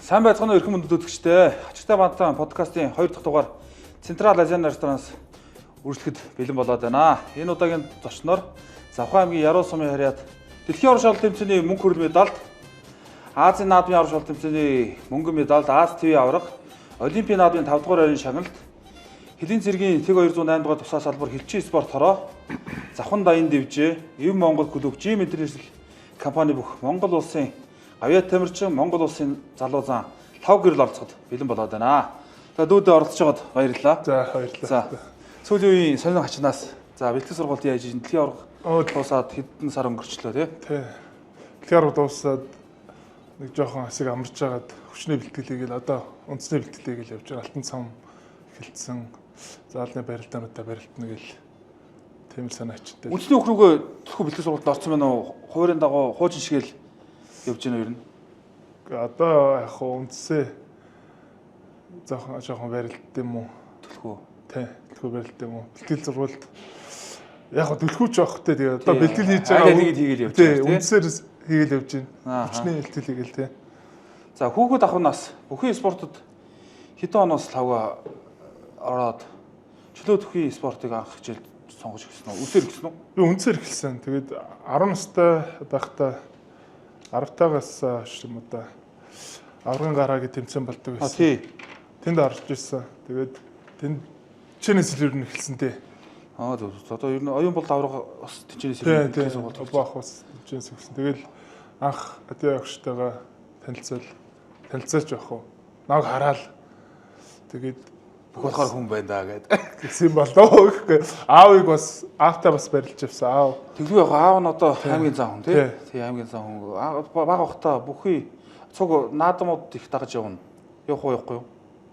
Сайн байцгаана уу, эрхэм хүндэт үзэгчдээ. Хачиртай бантан подкастын 2 дахь дугаар Централ Азиан ресторанаас үргэлжлэхэд бэлэн болоод байна. Энэ удаагийн зочноор Завхан аймгийн Яруу сумын харьяат Дэлхийн орон шалгалт тэмцээний мөнгө хөрөл медальд, Азийн наадмын орон шалгалт тэмцээний мөнгөн медальд, Аз ТV аварга, Олимпийн наадмын 5 дугаар байрны шагналт, Хөлийн цэргийн Тэг 208 дугаар тусаа салбар хилчин спорт хороо, Завхан Даян дэвжээ, Ив Монгол клуб, Gym International компани бүх Монгол улсын Гавьяа Тамирчин, Монгол улсын залуу зан лав гэрэл оролцоход бэлэн болоод байна. За, дүүдээ оролцож байгаад баярлалаа. За, баярлалаа. За, сүүлийн үеийн сонин хачнаас, за, бэлтгэл сургалт яаж ийн, дэлхийн аварга дуусаад хэдэн сар өнгөрчлөө, тий? Тий. Дэлхийн аварга дуусаад нэг жоохон хэсэг амарч хагаад хүчний бэлтгэлийг л одоо үндэсний бэлтгэлийг л явж байгаа. Алтан цам эхэлсэн. Заалны барилдаануудаа барилдана гэл тийм л санаачтай. Үндэсний бүх рүүгээ төлхөө бэлтгэл сургалтанд орсон байна уу? Хувирын дагуу хуучин шигээл явж байна уу ер нь? Одоо яг хуу үндсээ жоохон барилд юм уу? Төлхөө. Тий, төлхөө барилд юм уу? Бэлтгэл сургалт яг хуу төлхөөч явах тэ, тэгээ одоо бэлтгэл хийж байгаа. Тэгээд хийгээл явж байгаа, тий. Үндсээр хийгээл явж байна. Хүчний бэлтгэл хийгээл, тий. За, хүүхэд ах нас бүхэн спортод хэдэн оноос лавга ороод чөлөө төхийн спортыг анх хичээл сонгож эхэлсэн үү? Үсээр эхэлсэн үү? Би үндсээр эхэлсэн. Тэгээд 10 настай байхдаа 10 таагаас хойш юм уу да. Аврагын гараа гэх тэмцээн болдог байсан. Тэнд орж ирсэн. Тэгээд тэнд чинээс л ер нь эхэлсэн, тий. Аа, зөв зөв. Одоо ер нь оюун бол авраг бас тэнцэнээс ер нь сургалт. Баах бас тэнцэнээс өгсөн. Тэгэл анх адиа огштойгоо танилцаач явах уу. Намайг хараал. Тэгээд бүх болохоор хүн байна да гэд. Гэсэн болоо гэхгүй. Аавыг бас, аавтаа бас барилж явсан. Аав. Тэглүү яг аав нь одоо аймгийн зан хүн, тий. Тий, аймгийн зан хүн. Бага бахта бүхий цуг наадмууд их дагаж явна. Явах уу, явахгүй юу?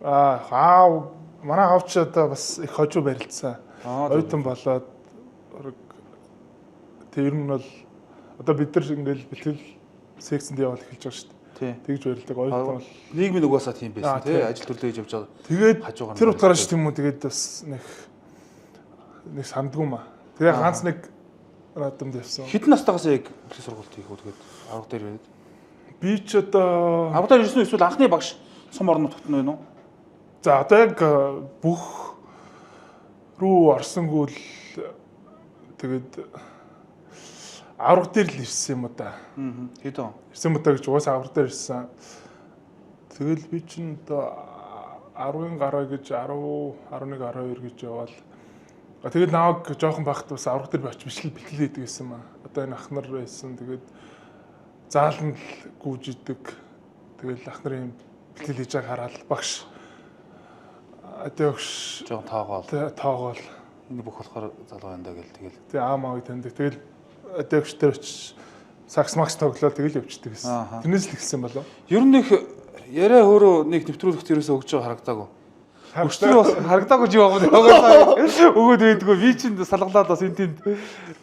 Аа, аав, манай аав ч одоо бас их хожуу барилцсан. Оюутан болоод тэр нь бол одоо бид нар ингээл бэлтгэл секцэнд явал эхэлж байгаа шүү дээ. Тэгж барилдаг. Оюутан бол нийгмийн угаасаа тийм байсан, тий. Ажил төрлөө хийж явж байгаа. Тэгээд тэр утгаараа ч тийм үү, тэгээд бас нэг сандгүй маа. Тэгээ ганц нэг наадамд явсан. Хэдэн настайгаас яг бэлтгэл сургалт хийх үү, тэгээд авраг дээр ирээд? Би ч одоо авраг дээр ирсэн үү, эсвэл анхны багш сум орнууд тогтно байна уу? За, одоо яг бүх рүү орсонгүй л, тэгээд авраг дээр л ирсэн юм уу да. Аа. Хэдэн? Ирсэн юм уу да гэж, угаасаа авраг дээр ирсэн. Тэгэл би чинь одоо 10-ын гараа гэж 10, 11, 12 гэж яваал. Тэгэл намайг жоохон байхад бас авраг дээр би очиж бичлэл бэлтгэл хийдэг гэсэн юм аа. Одоо энэ ах нар байсан. Тэгээд зааланд л гүйж идэг. Тэгэл ах нарын бэлтгэл хийж байгааг хараад багш адиогш жоохон тоогоол. Тоогоол. Энэ бүх болохоор залуу байна да гэл тэгэл. Тэг аам аавыг таньдаг. Тэгэл адиогш дээр очиж сакс макс тоглоод тэгэл явчихдаг гэсэн. Тэрнээс л эхэлсэн болов. Ер нь их яриа хөөрөө нэг нэвтрүүлэгт ерөөсөө өгч байгаа харагдаагүй. Өчтөр бас харагдаагүй ч юм аа. Өгөөд байдгүй. Би чинь салгалаад бас энэ тэнд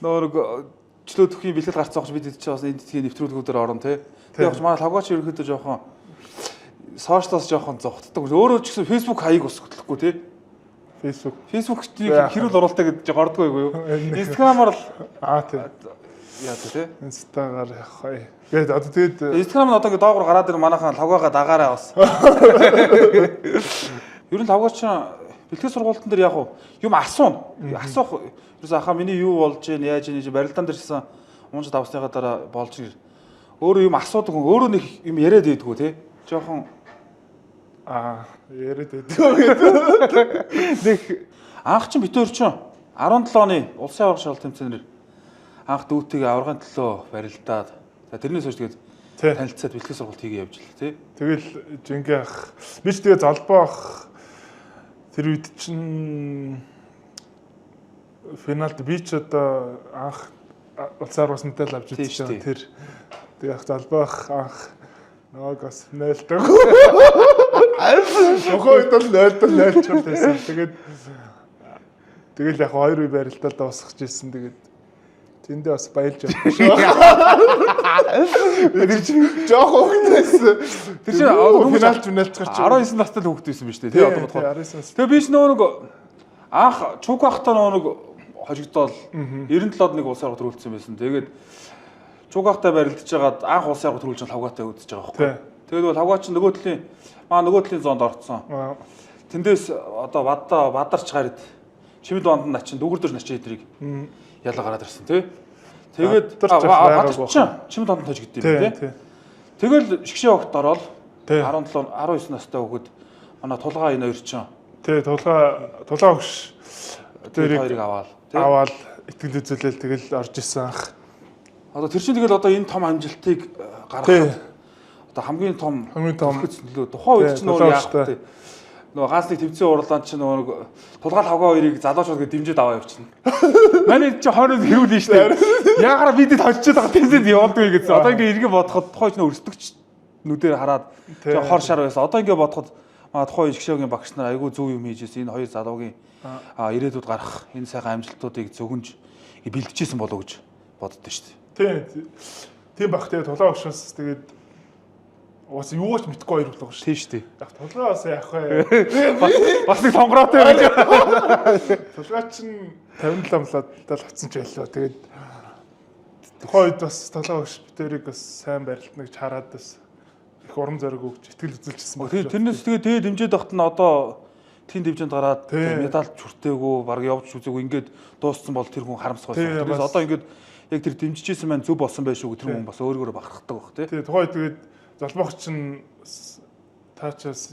нөгөө чөлөө төхийн бэлтгэл гарцсан багч бид чинь бас энэ тэдгийн нэвтрүүлгүүдээр орно, тий. Тэгээ багч манай лавгаач ерөөхдөө жоохон social оос жоохон зугтдаг. Өөрөө ч гэсэн Facebook хаяг ус хөтлөхгүй, тий. Facebook. Facebook-ийг хэрүүл оруулалтаа гэж гордгоо юу? Instagram-аар л Аа, тий. Яа, тий. Инстагаар явах. Тэгээд одоо тэгээд Instagram нь одоо ингэ доогуур гараад ирэн, манайхан лавгаагаа дагаарай бас. Ер нь лавгаач бэлтгэл сургуультан дээр яг юм асууна. Асуух ерөөсөө ахаа миний юу болж гин, яаж гин, барилдаан дээр чсэн унж давсныхаа дараа болж гин. Өөрөө юм асуудаг хүн өөрөө нэг юм яриад байдгүй, тий. Жохон Аа, яриад байдаг. Нэг анх чинь битээр чинь 17 оны улсын аварга шалгалт тэмцээнээр анх дүүтэйг аваргын төлөө барилдаад, за, тэрнээс хойш тэгээд танилцаад бэлтгэл сургалт хийгээ явж л, тий. Тэгэл жингээ ах би ч тэгээ золбоо ах тэр үед чинь финалд би ч одоо анх улсын аваргаас медаль авч ирсэн тэр. Тэгээ ах золбоо ах анх намайг бас 0-даг. Тухайн үед бол 0-даг 0 ч байсан. Тэгээд тэгэл яг хоёр үе барилдаад дуусгах жийсэн. Тэгээд тэндээ бас баялж явсан шүү. Тэр чинь жоох хүүхэд байсан. Тэр чинь финалч финалч гарч 19 настай л хүүхэд байсан биз дээ, тий, одоо бодохоор. 19 настай. Тэгээ би ч нөгөө нэг анх чуг байхдаа нөгөө нэг хожигдоол 97-д нэг улсын аварга төрүүлсэн байсан. Тэгээд чуг байхдаа барилдаж байгаад анх улсын аварга төрүүлж лавгаатай үзэж байгаа байхгүй. Тэгээд бол хавгаа чинь нөгөө талын маа нөгөө талын зоонд орцсон. Тэндээс одоо бадаа бадарч гард чимэл банд начин дүүгэр дөр начин эдрийг ялаа гараад ирсэн тий. Тэгээд бадарч чимэл банд тож гэдэг юм тий. Тэгэл шгшээ огт ороод 17 19 настай хүүхэд манай тулгаа энэ хоёр чинь. Тий, тулгаа өгш тэр хоёрыг аваал тий. Аваал итгэл үзүүлээл тэгэл орж исэн анх. Одоо тэр чинь тэгэл одоо энэ том амжилтыг гаргахад одоо хамгийн том нөлөө тухайн үед чинь нөгөө яах вэ? Нөгөө ганц нэг тэмцээн урлаан чинь нөгөө нэг тулгаал хавгаа хоёрыг залуучууд гэж дэмжиж аваа явчихна. Манай чинь хойноос хэрүүлнэ шүү дээ. Яагараа бидэд холчоод байгаа тэмцээнд явуулдгүй гэсэн. Одоо ингээ эргээ бодоход тухайн чинь өрсөлдөгч нүдээр хараад хор шар байсан. Одоо ингээ бодоход манай тухайн шгшөөгийн багш нар айгүй зөв юм хийж ирсэн. Энэ хоёр залуугийн ирээдүйд гарах энэ сайхан амжилтуудыг зөгнж бэлтжижсэн болов гэж боддоо шүү дээ. Тийм. Тийм бах тэгээ тулгаа өгшөөс тэгээд уус юу ч мэдгүй хоёр болов шүү. Тийм шүү дээ. Яг тулгаа бас яах вэ? Бас нэг тонгороотой гэж. Тулгаа чинь 57 млаад л авцсан ч байлаа. Тэгээд тухайн үед бас тулгаа өгш битэрийг бас сайн барилтна гэж хараад бас их урам зориг өгч итгэл үзүүлчихсэн байна. Тэрнээс тэгээ дэмжиж байхад нь одоо тийм дэмжинд гараад медаль чүртээгүй баг явж үзээгүй ингээд дууссан бол тэр хүн харамсах байсан. Тэрнээс одоо ингээд яг тэр дэмжижсэн маань зөв болсон байх шүү гэх тэр хүн бас өөрөөрөө бахархдаг байх тий. Тий, тухайн үед тэгээд золбоох чинь таачаас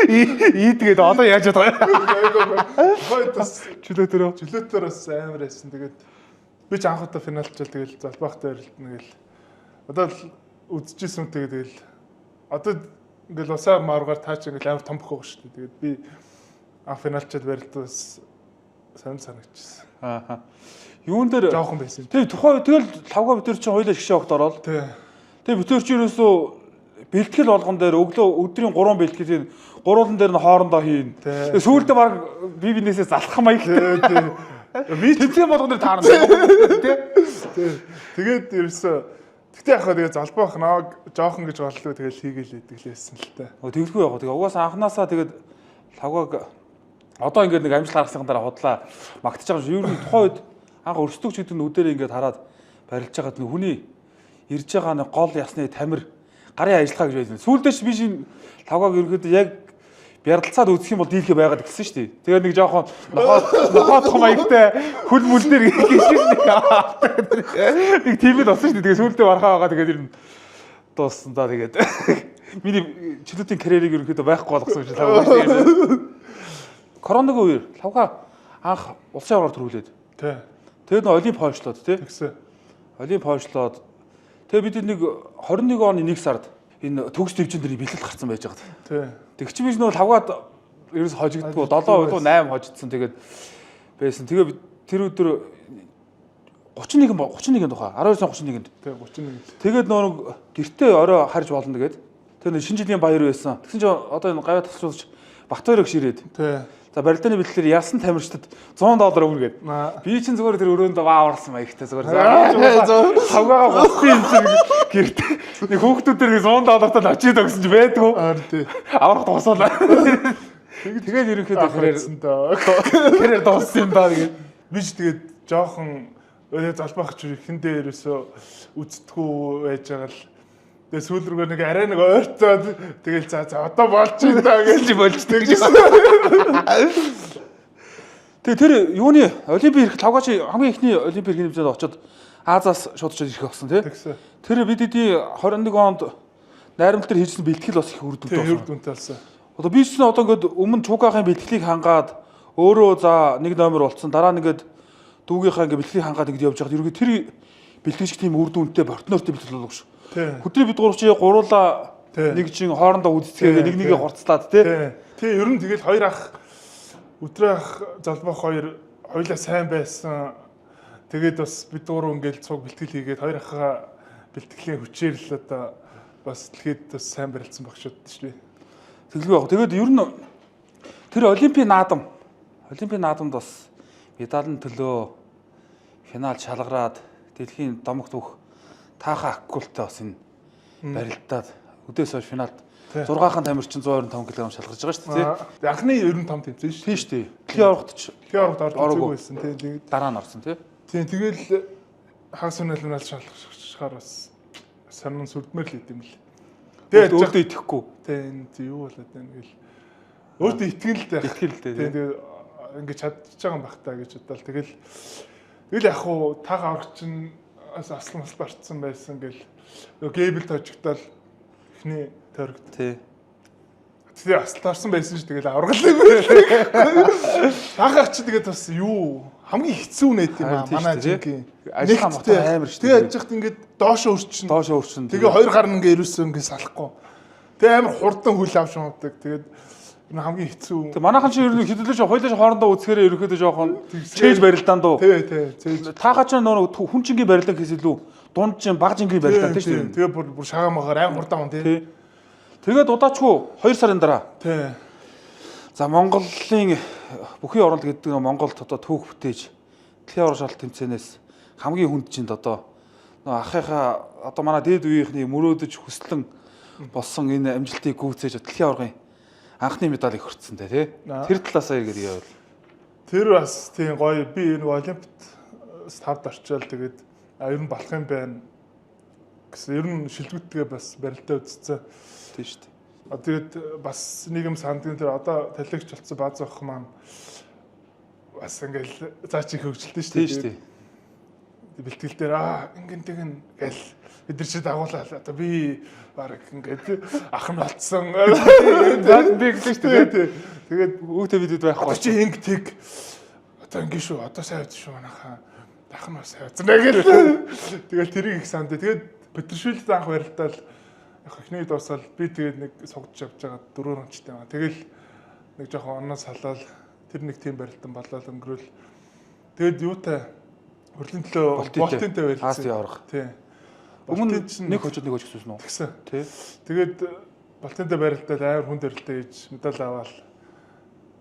ийдгээд одоо яаж байгаа юм. Тухайн үед бас чөлөөтөр бас амар байсан. Тэгээд би ч анх удаа финалчвал тэгэл золбоохтой барилдана гэл. Одоо л үзчихсэн үнтэй тэгэл одоо ингээл усаа маргаар таач ингээл амар том бохоо шүү дээ. Тэгээд би анх финалчад барилдаа бас сонь санагдчихсан. Аа. Юун дээр жоохон байсан. Тэг тухайн тэгэл лавга битэр чинь хоёлаа шгшээ огт ороод. Тий. Тэг битэр чинь ерөөсөө бэлтгэл болгон дээр өглөө өдрийн 3 бэлтгэлийг гурван дээр нь хоорондоо хийн. Тэг сүүлдээ баг би бинээсээ залхах маягтай. Тий. Би тэмцээн болгон дээр таарна. Тий. Тэгээд ерөөсөө тэгтээ яг хаа тэгээ золбоох нааг жоохон гэж боллоо тэгэл хийгээл идэг л байсан л та. Тэгэлгүй яг. Тэгээ угаасаа анханасаа тэгээд лавгаг одоо ингээд нэг амжилт гаргасны дараа худлаа магтаж байгаа юм. Ер нь тухайн үед анх өрсөлдөгч гэдэг нь үдээрээ ингээд хараад барилж байгаад нэг хүний ирж байгаа нэг гол ясны тамир гарын ажиллагаа гэж байсан. Сүүлдээ ч би шин лавгаг ерөнхийдөө яг бярдалцаад үзэх юм бол дийлхэ байгаад гисэн шүү дээ. Тэгээ нэг жоохон нохоодох маягтай хөл мүл дээр гიშгэж нэг тийм л болсон шүү дээ. Тэгээ сүүлдээ бархаа байгаа тэгээд ер нь дууссан да тэгээд миний чөлөөтийн карьерийг ерөнхийдөө байхгүй болгосон юм шиг лавга. Коронагийн үеэр лавга анх улсын аварга төрүүлээд. Тий. Тэгээд нөө олимп хойшлоод тий. Тэгсэн. Олимп хойшлоод тэгээ бид нэг 21 оны 1 сард энэ төгс төвчин дээр бэлтгэл гарцсан байж байгаа. Тий. Тэг чи би нөө лавгаад ерөөс хожигддгүү 7 илүү 8 хожигдсан тэгээд байсан. Тэгээ тэр өдөр 31 тухай 19 31-нд. Тий 31-нд. Тэгээд нөө нэг гэртээ орой харж болно тэгээд тэр нэг шинэ жилийн баяр байсан. Тэгсэн чинь одоо энэ гавьяа тасруулж Батбаяр өгш ирээд. Тий. За барилдааны бэлтгэлээр ялсан тамирчдад $100 өгнө гээд. Би чинь зүгээр тэр өрөөнд ваа орлсон маягтай зүгээр. Хавгаагаа гуссан юм чинь гэрт. Нэг хүүхдүүдээр нэг $100-тай очиж өгсөн чи байдгүй. Аа тий. Аврах дуусаалаа. Тэгээд ерөнхийдөө карьер дууссан юм даа тэгээд. Би ч тэгээд жоохон золбоох чи эхэндээ ерөөсөө үздэггүй байж байгаа л. Тэгээ сүүл рүүгээ нэг арай нэг ойртоод тэгэл за за одоо болж байна даа гэж болж тэгжсэн. Тэгээ тэр юуны олимпийн эрх лавгаач хамгийн эхний олимпийн эрхийн хэмжээнд очоод Азаас шууд очоод ирэх болсон тий. Тэр бид эдийн 21 онд найрамдал дээр хийжсэн бэлтгэл бас их үр дүнтэй болсон. Үр дүнтэй болсон. Одоо би ч одоо ингээд өмнө Чугаахын бэлтгэлийг хангаад өөрөө за нэг номер болцсон дараа нь ингээд дүүгийнхаа ингээд бэлтгэлийг хангаад ингээд явж байхад ерөнхий тэр бэлтгэж тийм үр дүнтэй партнертэй бэлтгэл болов шүү. Хөдрийн бид гурав чи гуруулаа нэг чин хоорондоо үздэгээ нэг нэгээ хурцлаад тий. Тий, ер нь тэгэл хоёр ах өдрөө ах золбоох хоёр хоёлаа сайн байсан. Тэгээд бас бид гурав ингээл цуг бэлтгэл хийгээд хоёр ахаа бэлтгэлийн хүчээр л одоо бас дэлхийд бас сайн барилцсан багшууд шүү дээ. Тэгэлгүй яг. Тэгээд ер нь тэр олимпийн наадам олимпийн наадамд бас медалийн төлөө финал шалгараад дэлхийн домогт бүх таахан аккултай бас энэ барилдаад өдөөс хойш финалд 6-хан тамирчин 125 кг шалгарч байгаа шүү дээ. Анхны 95 тэмцээн шүү. Тийм шүү дээ. Дэлхийн аваргад ч дэлхийн аваргад орж байсан тий. Тэгээд дараа нь орсон тий. Тийм тэгэл хагас финал шалгарчаар бас Сонин сүрдмээр л идэм л. Тэгээд өөртөө итгэхгүй. Тэ энэ юу болоод байна гэл. Өөртөө итгэн л дээ. Итгэл л дээ. Тэгээд ингэж чадчихж байгаа юм бах та гэж бодлоо. Тэгэл тэгэл яг хуу таг аврагч чинь аслан масл орцсон байсан гэл. Нөгөө Гейбл тожигдоод эхний тойрогт. Тий. Тэгээ асалт орсон байсан ч тэгэл авраг л юм байна. Тагаач чи тэгээд бас юу хамгийн хэцүү нэт юм аа манай жинхэнэ. Ажиллах мотор амар шүү. Тэгээ яж хат ингээд доошо өрчин. Доошо өрчин. Тэгээ хоёр гар нь ингээд ерөөсөө ингээд салахгүй. Тэгээ амар хурдан хөл авч ундаг. Тэгээд энэ хамгийн хэцүү. Тэг манайхан чи ер нь хэдүүлээ хоёулаа хоорондоо үзэхээрээ ерөөхдөө жоохон чээж барилдаан дуу. Тий, тий, цээж. Таагаа ч нөө хүн чингийн барилдаан гэхээс илүү дунд чин баг жингийн барилдаан тий шүү. Тэгээ бүр шагаа магаар амар хурдан ун тий. Тэгээд удаачгүй 2 сарын дараа. Тий. За Монголын бүхий оронд гэдэг нь Монголд одоо түүх бүтээж дэлхийн аварга шалалт тэмцээнээс хамгийн хүнд чинд одоо нөө ахыхаа одоо манай дээд үеийнхний мөрөөдөж хүслэн болсон энэ амжилтыг гүйцээж дэлхийн аваргын анхны медалийг хүртсэн тий. Тэр талаасаа эргээд явбал. Тэр бас тийм гоё. Би энэ Олимпт тавд орчоол тэгээд ер нь болох юм байна гэсэн. Ер нь шилдэгдгээ бас барилдаа үзсэн. Тийм шүү дээ. Тэгээд бас нэг юм сандгийн тэр одоо талигч болсон бааз ах маань бас ингээл заа чи хөгжилтэй шүү дээ. Тийм шүү дээ. Бэлтгэл дээр ингэн тэгэн гэл бид нар чи дагуулаа одоо би баг ингээд ах нь болцсон. За би гэлээ шүү дээ. Тэгээд Үүтэй бидэд байхгүй. чи ингэ тэг одоо ингэ шүү одоо сайн явж шүү манайхаа ах нь бас сайн явцсан гэл. Тэгэл тэрийг их санд. Тэгээд Петршвилд анх барилдаал яг эхний дуусаад би тэгээд нэг сугдж явж байгаа дөрөв онцтой байгаа. Тэгэл нэг жоохон оноо салаал тэр нэг тийм барилдан болоод өнгөрөөл. Тэгээд юутай хөрлийн төлөө болтинтэй барилдсан. Азийн аварга. Тий. Өмнө нэг хожид нэг хож гэсэн үү? Тэгсэн. Тий. Тэгээд болтинтэй барилдаад амар хүнд барилдаа хийж медаль аваад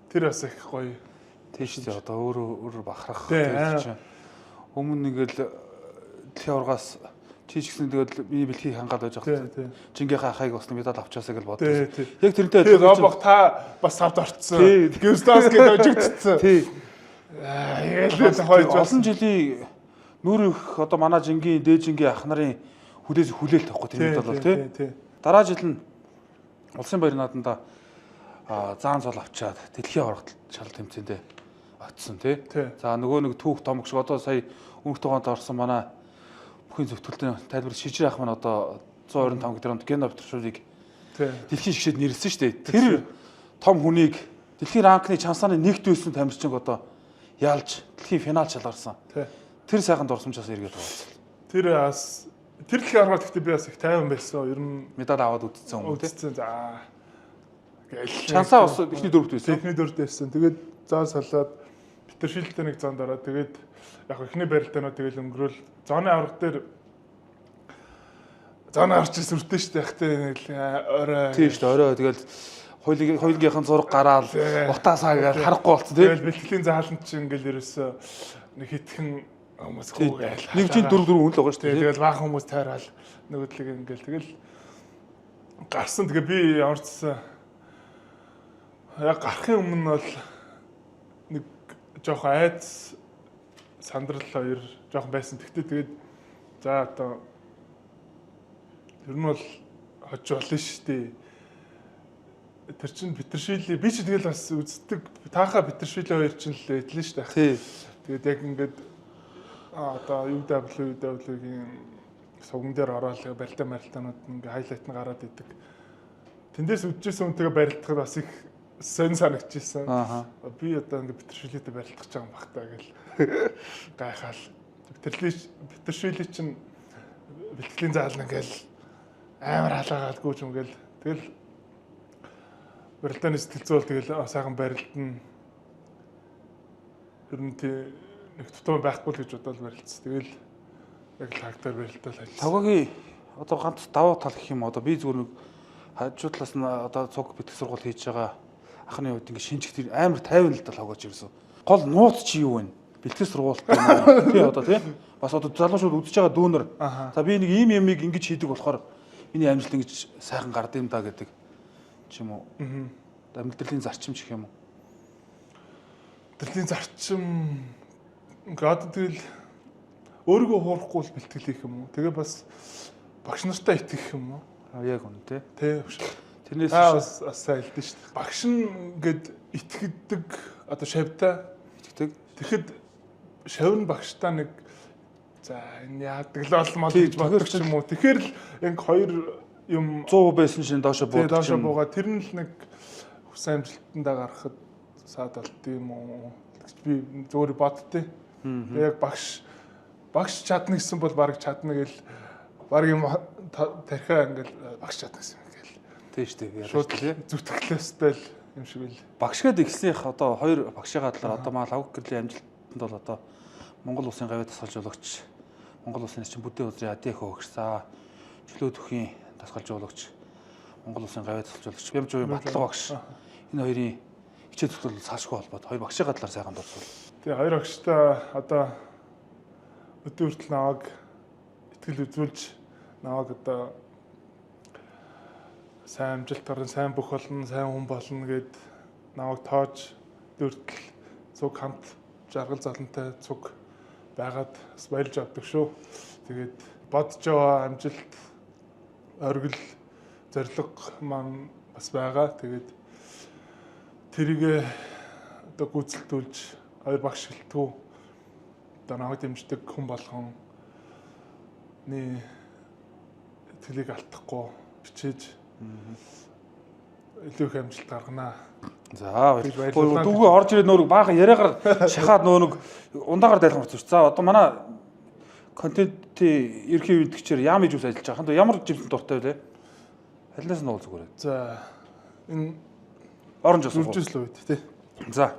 тэр бас их гоё. Тий шүү дээ. Одоо өөрөө өөр бахарах тэр чинь. Өмнө ингээл дэлхийн аваргаас чи ч гэсэн тэгэл миний бэлхийг хангаад байж байгаа. Жингийнхаа ахыг бас медаль авчаасаа гэж бодсон. Яг тэрнтэй адилхан. Робок та бас тавд орцсон. Гюставский дожигдсон. Тий. Яа олон жилийн нүүр их одоо манай жингийн дээд жингийн ах нарын хүлээс хүлээлт авахгүй тэр медаль бол тий. Дараа жил нь улсын баяр нааданда заан цол авчаад дэлхийн аварга шалалт тэмцээндээ очсон тий. За нөгөө нэг түүх томог шиг одоо сая өмнөх дугаанд орсон манай бүхний зөвтгөлтийн тайлбар шижир ах маань одоо 125 кг Гена Петршвилийг дэлхийн шгшээд нэрлсэн шүү дээ. Тэр том хүнийг дэлхийн ранкны чансааны нэгт байсан тамирчинг одоо ялж дэлхийн финал шалгарсан. Тэр сайхан дурсамжаас эргээд хуваалцсан. Тэр бас тэр дэлхийн аварга гэхдээ би бас их тайван байсан. Ер нь медаль аваад үдцсэн юм тий. Үдцсэн. За гээл. Чансаа бас эхний дөрөвт байсан. Эхний дөрөвт байсан. Тэгээд заа салаад Петршвилтэй нэг зоонд ороод тэгээд яг эхний барилдаанаа тэгэл өнгөрөөл зооны аварга дээр зооны аварч сүртэй шүү дээ. Ихтэй нэг орой. Тийм шүү дээ. Орой тэгэл хоёулгийнхэн зураг гараал утаасаа гээл харахгүй болцсон тийм. Тэгэл бэлтгэлийн зааланд чинь ингээл ерөөсөө нэг хитгэн хүмүүс хүүгээл. Нэг чинь 4 4 хүн л байгаа шүү дээ. Тэгэл баахан хүмүүс тайраал нөгөөдлөг ингээл тэгэл гарсан. Тэгээ би ямар ч гэсэн яг гарахын өмнө бол нэг жоохон айдас сандрал хоёр жоохон байсан. Тэгтээ тэгээд за одоо ер нь бол хож болно шүү дээ. Тэр чинь Петршвили би чи тэгэл бас үздэг. Тааха Петршвили хоёр чинь л эдлэн шүү дээ. Тэгээд яг ингээд одоо UWW-гийн суган дээр ороод барилдаа марилдаанууд ингээ хайлайт нь гараад идэг. Тэндээс үдчихсэн үнтэйгээ барилдахад бас их сонь санагдчихсан. Би одоо ингээ Петршвилитэй барилдах гэж байгаа юм бах та гэл гайхаал. Петршвили чинь бэлтгэлийн заал ингээл амар халаагаад гүйж юм гээл. Тэгэл барилдааны сэтгэл зүй бол тэгэл сайхан барилдана. Ер нь тий нэг тутам байхгүй л гэж бодоод барилцсан. Тэгэл яг л хагдаар барилдаал ажилласан. Тавгагийн одоо ганц давуу тал гэх юм одоо би зүгээр нэг хажуу талаас нь одоо цуг бэлтгэх сургууль хийж байгаа ахны хувьд ингээ шинжих тэр амар тайван л даа тавгаж ирсэн. Гол нууц чи юу вэ? Бэлтгэх сургуультай тий одоо тий бас одоо залуучууд үзэж байгаа дүүнер. За би нэг ийм юмыг ингэж хийдэг болохоор миний амжилт ингэж сайхан гард юм да гэдэг ч юм уу. Амьдралын зарчим ч гэх юм уу. Амьдралын зарчим ингээ одоо тэгэл өөрийгөө хуурахгүй л бэлтгэл хийх юм уу. Тэгээ бас Багш нартай итгэх юм уу? Яг үнэ тий. Тий. Багш. Тэрнээс Та бас сайн хэлдэж шүү дээ. Багш нь ингээд итгэдэг одоо шавьтай итгэдэг. Тэгэхэд шавь нь багштай нэг за энэ яадаг л болмол гэж боддог ч юм уу. Тэгэхээр л яг хоёр юм 100 байсан чинь доошо буудаг. Доошо буугаа тэр нь л нэг хүссэн амжилтандаа гаргахад саад болд юм уу гэж би зөөр боддتي. Тэгээ яг багш чадна гэсэн бол баг чадна гэл баг юм тархиа ингээл багш чадна гэсэн юм гээл. Тийм шүү дээ. Шууд зүтгэлээ өстэй л юм шиг л. Багш гээд ихснийх одоо хоёр багшийнхаа талаар одоо маа лавг гэрлийн амжилтанд бол одоо Монгол улсын гавьяа тасгалжуулагч, Монгол улсын чинь бүдээ үзрийн АДХ өгсаа, чөлөө төхийн тасгалжуулагч, Монгол улсын гавьяа тасгалжуулагч, Бямжуугийн Батлага багш. Энэ хоёрын хичээл зүтгэл цаашгүй холбоод хоёр багшийнхаа талаар сайхан дурсвал. Тэгээ хоёр багштай одоо өдөө хүртэл наваг итгэл үзүүлж наваг одоо сайн амжилт гарна, сайн бүх болно, сайн хүн болно гэд наваг тоож өдөө хүртэл цуг хамт жаргал золонтой цуг байгаад бас баярлж авдаг шүү. Тэгээд бодож байгаа амжилт, оргил, зорилго маань бас байгаа. Тэгээд тэрийг одоо гүйцэлдүүлж хоёр багш шилтгүү одоо намайг дэмждэг хүн болгон ний итгэлийг алдахгүй хичээж илүү их амжилт гаргана. За баярлалаа. Дүүгээ орж ирээд нөөрөг баахан яриагаар шахаад нөө нэг ундаагаар дайлах болсон шүү. За одоо манай контентын ерхий үдгчээр яам ижүүс ажиллаж байгаа. Ханд ямар жимсэн дуртай вэ? Алинаас нь уул зүгээр. За энэ оранж ус зүржээс л үед тий. За.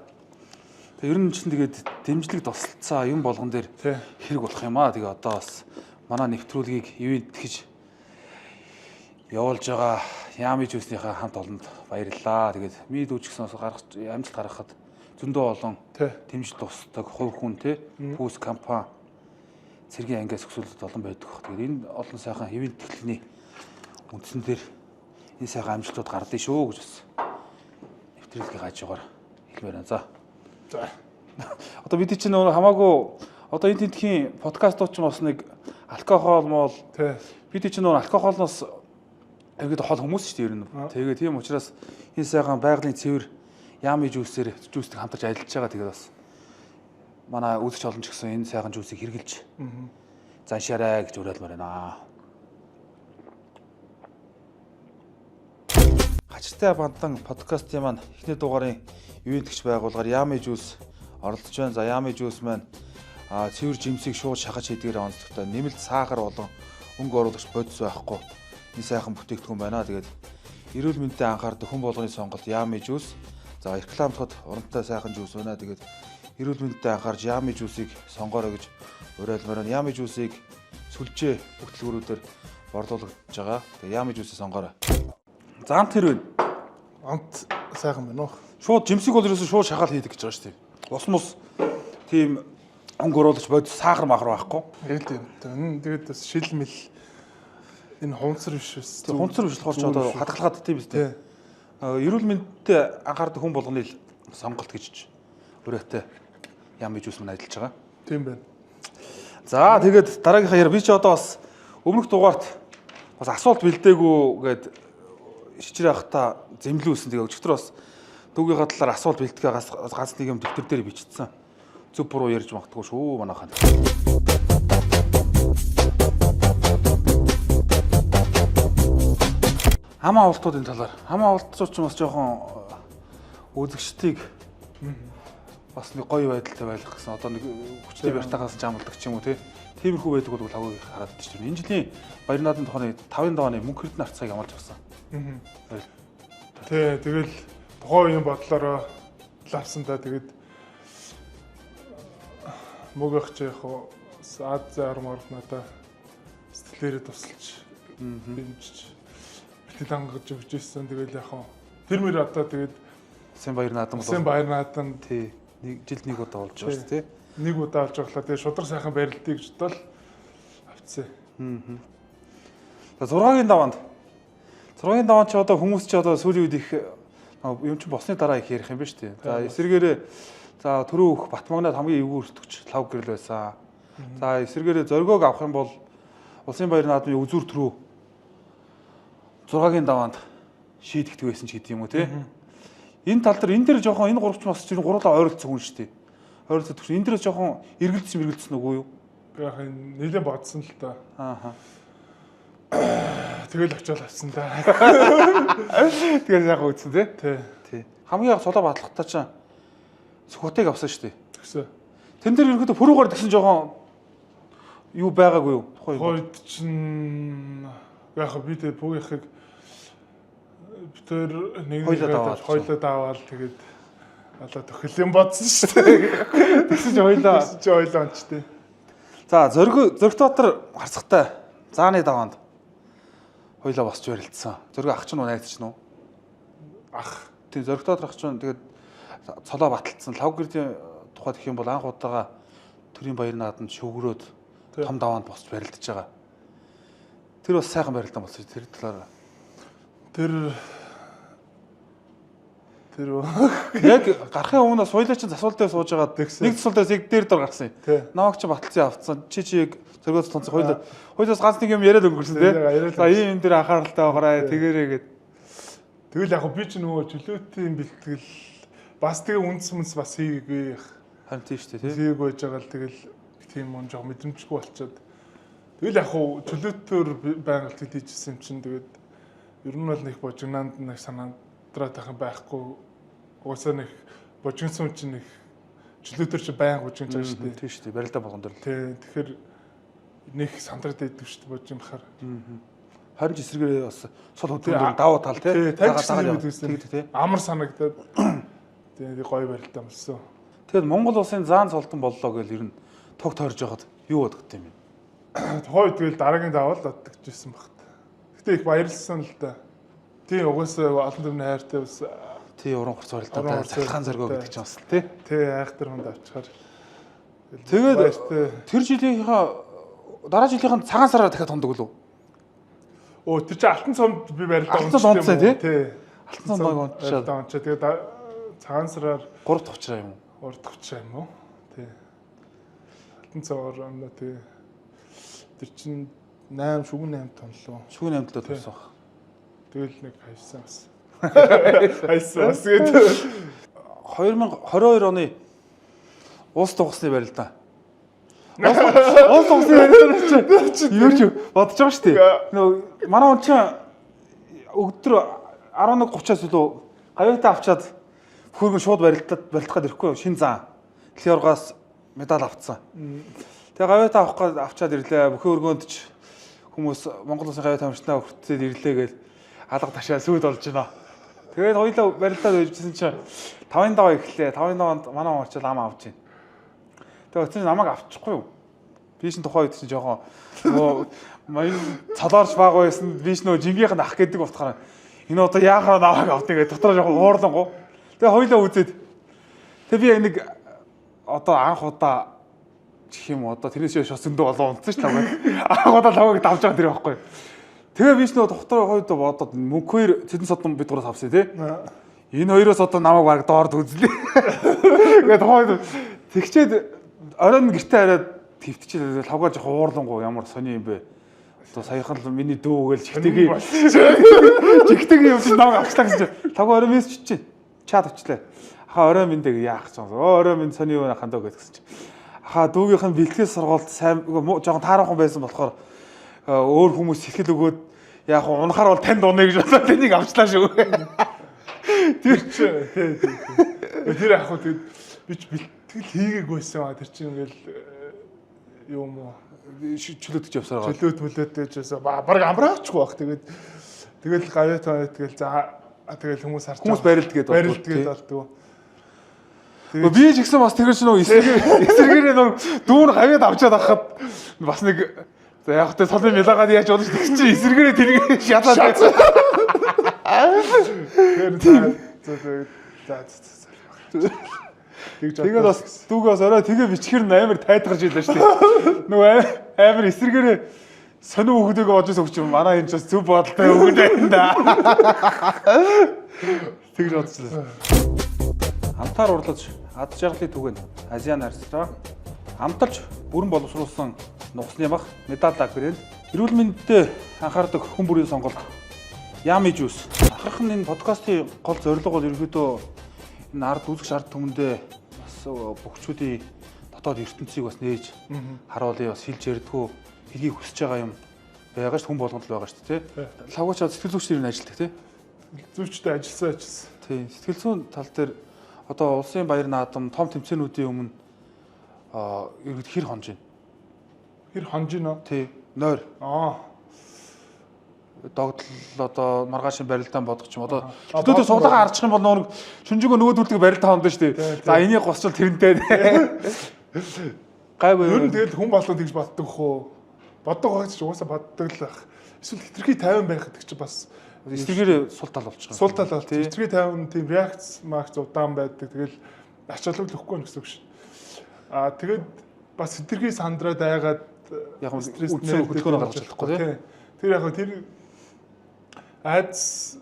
Тэгээ ер нь чинь тэгээд дэмжлэг тусалцаа юм болгон дээр хэрэг болох юм аа. Тэгээ одоо бас манай нэвтрүүлгийг ивент гэж явуулж байгаа Яами жүүснийхээ хамт олонд баярлалаа. Тэгээд ми дүүж гэсэн бас гаргах амжилт гаргахад зөндөө олон дэмжлэг тусдаг хувь хүн те пүүс компани цэргийн ангиас өксүүлэлт олон байдаг. Тэгээд энэ олон сайхан ивент техникний үндсэн дээр энэ сайхан амжилтууд гардыг шүү гэж бас нэвтрүүлгийг хажуугаар хэлмээр байна. За. За. Одоо бид чинь нөгөө хамаагүй одоо энэ тентхийн подкастууд ч бас нэг алкогол мол бид чинь нөгөө алкоголноос ерөөдөө хол хүмүүс шүү дээ ер нь. Тэгээ тийм учраас энэ сайхан байгалийн цэвэр яами жүүсээр жүүстэй хамтарч ажиллаж байгаа. Тэгээд бас манай үзэгч олон ч гэсэн энэ сайхан жүүсийг хэрглэж заншаарай гэж уриалмаар байна. Хачиртай бандан подкастын маань эхний дугаарын ивэнтгч байгууллагаар Яами жүүс оролцож байна. За Яами жүүс маань цэвэр жимсийг шууд шахаж хийдгээр онцлогтой нэмэлт сахар болон өнгө оруулагч бодис байхгүй энэ сайхан бүтээгдэхүүн байна. Тэгээд эрүүл мэндэд анхаардаг хүн болгоны сонголт Яами жүүс. За рекламдахад урамтай сайхан жүүс байна. Тэгээд эрүүл мэндэд анхаарч Яами жүүсийг сонгоорой гэж уриалмаар байна. Яами жүүсийг сүлжээ бүх дэлгүүрүүдээр борлуулагдж байгаа. Тэгээд Яами жүүсийг сонгоорой. За амт хэрвээ амт сайхан байна уу? Шууд жимсийг бол ерөөсөө шууд шахаал хийдэг гэж байгаа шүү дээ. Ус мус тийм өнгө оруулагч бодис сахар махар байхгүй. Яг тийм. Тэгээд бас шил мэл энэ хунцар биш бас. Тийм хунцар биш болохоор ч одоо хадгалгаад тийм биз дээ. Эрүүл мэндэд анхаардаг хүн болгоны л сонголт гэж өрөөтэй Яами жүүс мань ажиллаж байгаа. Тийм байна. За тэгээд дараагийнхаа яриа би чи одоо бас өмнөх дугаарт бас асуулт бэлдээгүй гээд шичрээ ахта зэмлүүлсэн. Тэгээ өчигдөр бас дүүгийнхаа талаар асуулт бэлтгэе ганц нэг юм дэвтэр дээр бичсэн. Зөв буруу ярьж магадгүй шүү манайхан. Хамаа авалтуудын талаар. Хамаа авалтууд ч бас жоохон үзэгчдийг бас нэг гоё байдалтай байлгах гэсэн. Одоо нэг хүчтэй бяртаагаас жамалдаг ч юм уу тий. Тиймэрхүү байдаг бол лавыг хараад идэж байна. Энэ жилийн Баяр наадын тухайн 5-ын дооны мөнх эрдэнэ арцгааг амлаж авсан. Тий, тэгэл тухайн үеийн бодлороо лавсан да. Тэгээд мөгөх чи яг Аз армаар надаа сэтгэлээрээ тусалж дэмжиж бэлтгэл хангаж өгч ирсэн. Тэгэл яг тэр мөр одоо тэгээд Сын баяр наадам бол Сын баяр наадам тий нэг жилд нэг удаа болж байгаа шүү тий. Нэг удаа болж байглаа. Тэгээд шудраг сайхан барилдъя гэж бодвол авцсан. За 6-гийн даваанд. 6-гийн даваанд чи одоо хүмүүс чи одоо сүүлийн үед их юм чи босны дараа их ярих юм байна шүү дээ. За эсвэргээрээ за түрүү өөх Батмагнад хамгийн эвгүй өртөгч лав гэрэл байсан. За эсвэргээрээ зоригоог авах юм бол Улсын баяр наадмын үзүүр түрүү 6-гийн даваанд шийдэгдэг байсан ч гэдэг юм уу те. Энэ тал дээр энэ дээр жоохон энэ гурав ч бас чинь гурлаа ойролцсон хүн шүү дээ. Ойролцоо төгш. Энэ дээрээс жоохон эргэлдсэн үгүй юу? Би яг нэлээд бодсон л та. Ааха. Тэгэл очиод авсан да. Тэгэл яг үтсэн тий. Тий. Тий. Хамгийн яг цолоо батлахтаа чинь Сүхбатыг авсан шүү дээ. Тэгсэн. Тэн дээр ерөнхийдөө пүрүүгээр тэгсэн жоохон юу байгаагүй юу? Тухайн үед чинь яг би тэг пүүгийнхыг би тэр нэг хоёлоо даваал тэгээд алаа төхөл юм бодсон шүү дээ. Тэгсэн чи хоёлоо. Тэгсэн чи хоёлоо ончтой. За Зөрөгтбаатар харцгатай зааны даваанд хоёлоо босч барилдсан. Зөргө ах чинь найз чинь үү? Ах. Тийм Зөрөгтбаатар ах чинь тэгээд цолоо баталдсан. Лав гэрдийн тухайд гэх юм бол анх удаага төрийн баяр нааданд шүгрөөд том даваанд босч барилдаж байгаа. Тэр бас сайхан барилдаан болсон. Тэр талаар тэр яг гарахын өмнө суйлаа чинь засвал дээр сууж байгаад нэг засвал дээрс яг дээр дор гарсан юм. Намайг чи баталцсан авцсан. Чи чи яг зөргөөс тонцсон хоёул хоёулаас ганц нэг юм яриад өнгөрсөн тий. За ийм юм дээр анхааралтай байгаарай тэгэрээ гэд. Тэгэл яг би ч нөгөө чөлөөтийн бэлтгэл бас тэгээ үнс мүнс бас хийгээгүй. Харин тийм шүү дээ тий. Хийгээгүй байж байгаа л тэгэл тийм юм жоох мэдрэмжгүй болчиход. Тэгэл яг хуу чөлөөтөөр байнга л хийжсэн юм чинь тэгээд ер нь бол нэг божигнаанд нэг санаадраад байх юм байхгүй. Угаасаа нэг божигнсан чинь нэг чөлөөтөр чи байнга божигнж байгаа шүү дээ. Тийм шүү дээ. Барилдаа болгон дээр л. Тий. Тэгэхээр нэг сандраад идэв шүү дээ божигнохоор. 20 ч эсрэгээр бас сул хөдөлгөөн давуу тал тий. Тий. Амар санагдаад тий гоё барилдаа болсон. Тэгэд Монгол улсын заан цолтон боллоо гэж ер нь туг тойрж байхад юу бодогдсон юм бэ? Тухайн үед тэгэл дараагийн даваа л боддог жисэн багт. Гэтэ их баярлсан л да. Тий угаасаа олон түмний хайртай бас тий уран хурц барилдаа цахилгаан зоргоо гэдэг чинь бас тий. Тий айхтар хүнд авчихаар. Тэгээд тэр жилийнхаа дараа жилийнхэн цагаан сараар дахиад тундаг лөө. Өө тэр чинь алтан цомд би барилдаа унтсан тий. Тий. Алтан цомд унтчаад. Унчаа. Тэгээд цагаан сараар 3 дахь учраа юм уу? 3 дахь учраа юм уу? Тий. Алтан цоор амна тий. Тэр чинь 8 шүгэн 8 тонлоо. Шүгэн 8 төлөө тонсон баг. Тэгэл нэг хайсан бас. Хайсан бас гэдэг. 2022 оны улс дугасны барилдаа. Улс дугасны барилдаа чи юу ч бодож байгаа шүү дээ. Нөө манай хүн чинь өдөр 11:30-аас илүү гавьяатаа авчаад хөргөн шууд барилдах гээд ирэхгүй шин зан. Дэлхийн оргоос медаль авцсан. Тэгээ гавьяатаа авах гээд авчаад ирлээ. Бүхэн өргөөнд ч хүмүүс Монгол улсын гавьяат тамирчнаа хүртээд ирлээ гэж алга ташаа сүйд болж байна. Тэгээд хоёулаа барилдаад байжсэн чинь 5-ын даваа эхлэе. 5-ын даваанд манай хүн очил ам авч байна. Тэгээ очсон чинь намайг авчихгүй юу? Би чинь тухайн үед чинь жоохон нөгөө маяг цолоорч баг байсан. Би ч нөгөө жингийнх нь ах гэдэг утгаараа энэ одоо яахаа намайг авдгийг гэж дотроо жоохон уурлангу. Тэгээ хоёулаа үзээд тэгээ би яг нэг одоо анх удаа гэх юм одоо тэрнээс хойш зөндөө олон унтсан ш лавг. Анх удаа лавгыг давж байгаа тэр байхгүй. Тэгээ би ч нөгөө доктор хоёрдоо бодоод мөнх хоёр цэдэн содон бид гураас авсан тий. Энэ хоёроос одоо намайг баг доорд үзлээ. Тэгээ тухайн тэгчээд оройн гэртээ хараад твтчихээ лавгаа жоох уурлангу ямар сони юм бэ. Одоо саяхан л миний дүү гээл чигтэйгийн чигтэйгийн юм чинь намайг авчлаа гэсэн чинь лавгаа орой мессеж чичээ. Чат авчлаа. Ахаа орой минь дээ яах гэж байгаа. Өө орой минь сони юу хандаа гэдгсэн чинь. Ахаа дүүгийнх нь бэлтгэл сургалт сайн жоохон тааруухан байсан болохоор өөр хүмүүс сэтгэл өгөөд яг унахаар бол танд унаа гэж бодоод тэнийг авчлаа шүү. Тэр чинь тий тий. Тэр яг хөө тэгэд би ч бэлтгэл хийгээгүй байсан. Тэр чинь ингээл юу юм уу чөлөөдөж явсараа. Чөлөөт мөлөөдөж явсаа. Бараг амраачгүй баг. Тэгээд тэгэл гавьяа таа тэгэл за тэгэл хүмүүс харж хүмүүс барилдгээд барилдгээд болдгоо. Би ч гэсэн бас тэгэр чи нөгөө эсрэгээрээ нөгөө дүүр гавьяад авчаад авахад бас нэг за яг тэ цолын милагаад яаж болно тэгсэн чи эсрэгээрээ тэрийг шалаад тэр за за за Тэгээд бас дүүгээс орой тэгээ бичгэр нь амар тайтгарч илээ шүү дээ. Нөгөө амар эсрэгээрээ сонин хүүхдийг бодож өгч юм. Манай энэ ч бас зөв бодолтой хүүхэд байна да. Тэгж бодчихлаа. Амтаар урлаж ад жаргалын түгэнд Азиан арслаа амталж бүрэн боловсруулсан нугасны мах медаль брэнд эрүүл мэндэд анхаардаг хүн бүрийн сонголт Yummy juice. Ахих нь энэ подкастын гол зорилго бол ерөнхийдөө энэ ард үзэгч ард түмэндээ бас бөхчүүдийн дотоод ертөнцийг бас нээж харуулъя, бас хэлж ярьдгүү, хэлхийг хүсэж байгаа юм байгаа шүү, хүн болгонд л байгаа шүү дээ, тий. Лавгаач сэтгэл зүйчдэр нь ажилладаг, тий. Сэтгэл зүйчтэй ажилласан. Тий, сэтгэл зүйн тал дээр одоо улсын баяр наадам том тэмцээнүүдийн өмнө ерөнхийдөө хэр хонж байна? Хэр хонж байна уу? Тий, нойр. Аа. Догдол одоо маргаашийн барилдаан бодох ч юм. Одоо чөлөөтэй суулгаа арчих юм бол нөгөө шүнжэнгөө нөгөө төрөлдөг барилдаа хондоо шүү дээ. За энийг госчвол тэрнтэй. Гайгүй. Ер нь тэгэл хүн болгон тэгж боддог хөө. Боддог байх ч угаасаа боддог л байх. Эсвэл хитрхи тайван байх гэдэг чинь бас эсрэгээр сул тал болчих. Сул тал болчих. Хитрхи тайван тийм реакц макс удаан байдаг. Тэгэл ач холбогдол өгөхгүй гэсэн үг шүү. Аа тэгээд бас хитрхи сандраад айгаад яг үндсэн хөдөлгөөнөө гаргаж чадахгүй тий. Тэр яг тэр айдас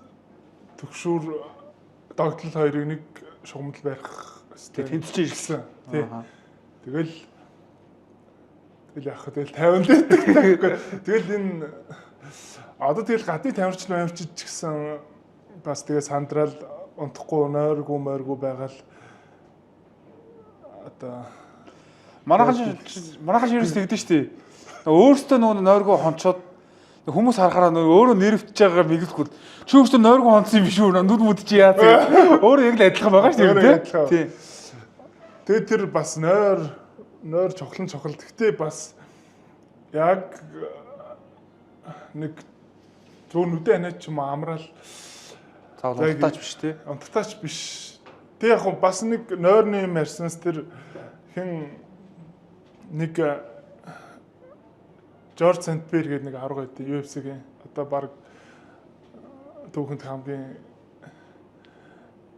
төгшүүр догдол хоёрыг нэг шугамд барих хэрэгтэй тэмцэж ирсэн. Тий. Тэгэл яг тэгэл 50 литр. Тэгэл энэ одоо тэгэл гадны тамирчин амирчиж ч гэсэн бас тэгээ сандраал унтахгүй нойргүй мойргүй байгаал одоо манайхан ерөөс тэгдэж штий. Өөртөө нөгөө нойргүй хонцоод хүмүүс харахаараа нөгөө өөрөө нервтж байгаагаар мэглэхгүй. Чи өөртөө нойргүй хонцсон юм биш үү? Нүд мүд чи яа зэ. Өөрөө яг л адилхан байгаа шүү дээ, тий. Тэгээд тэр бас нойр чухлан чухал. Гэхдээ бас яг нэг зөв нүдэ анаач юм амраал заавал унтаач биш тий. Унтаач биш. Тэг яг бас нэг нойрны юм ярьсанс тэр хэн нэг Жорж Сент-Пьер гэдэг нэг аварга байдаг UFC-гийн одоо баг түүхэнд хамгийн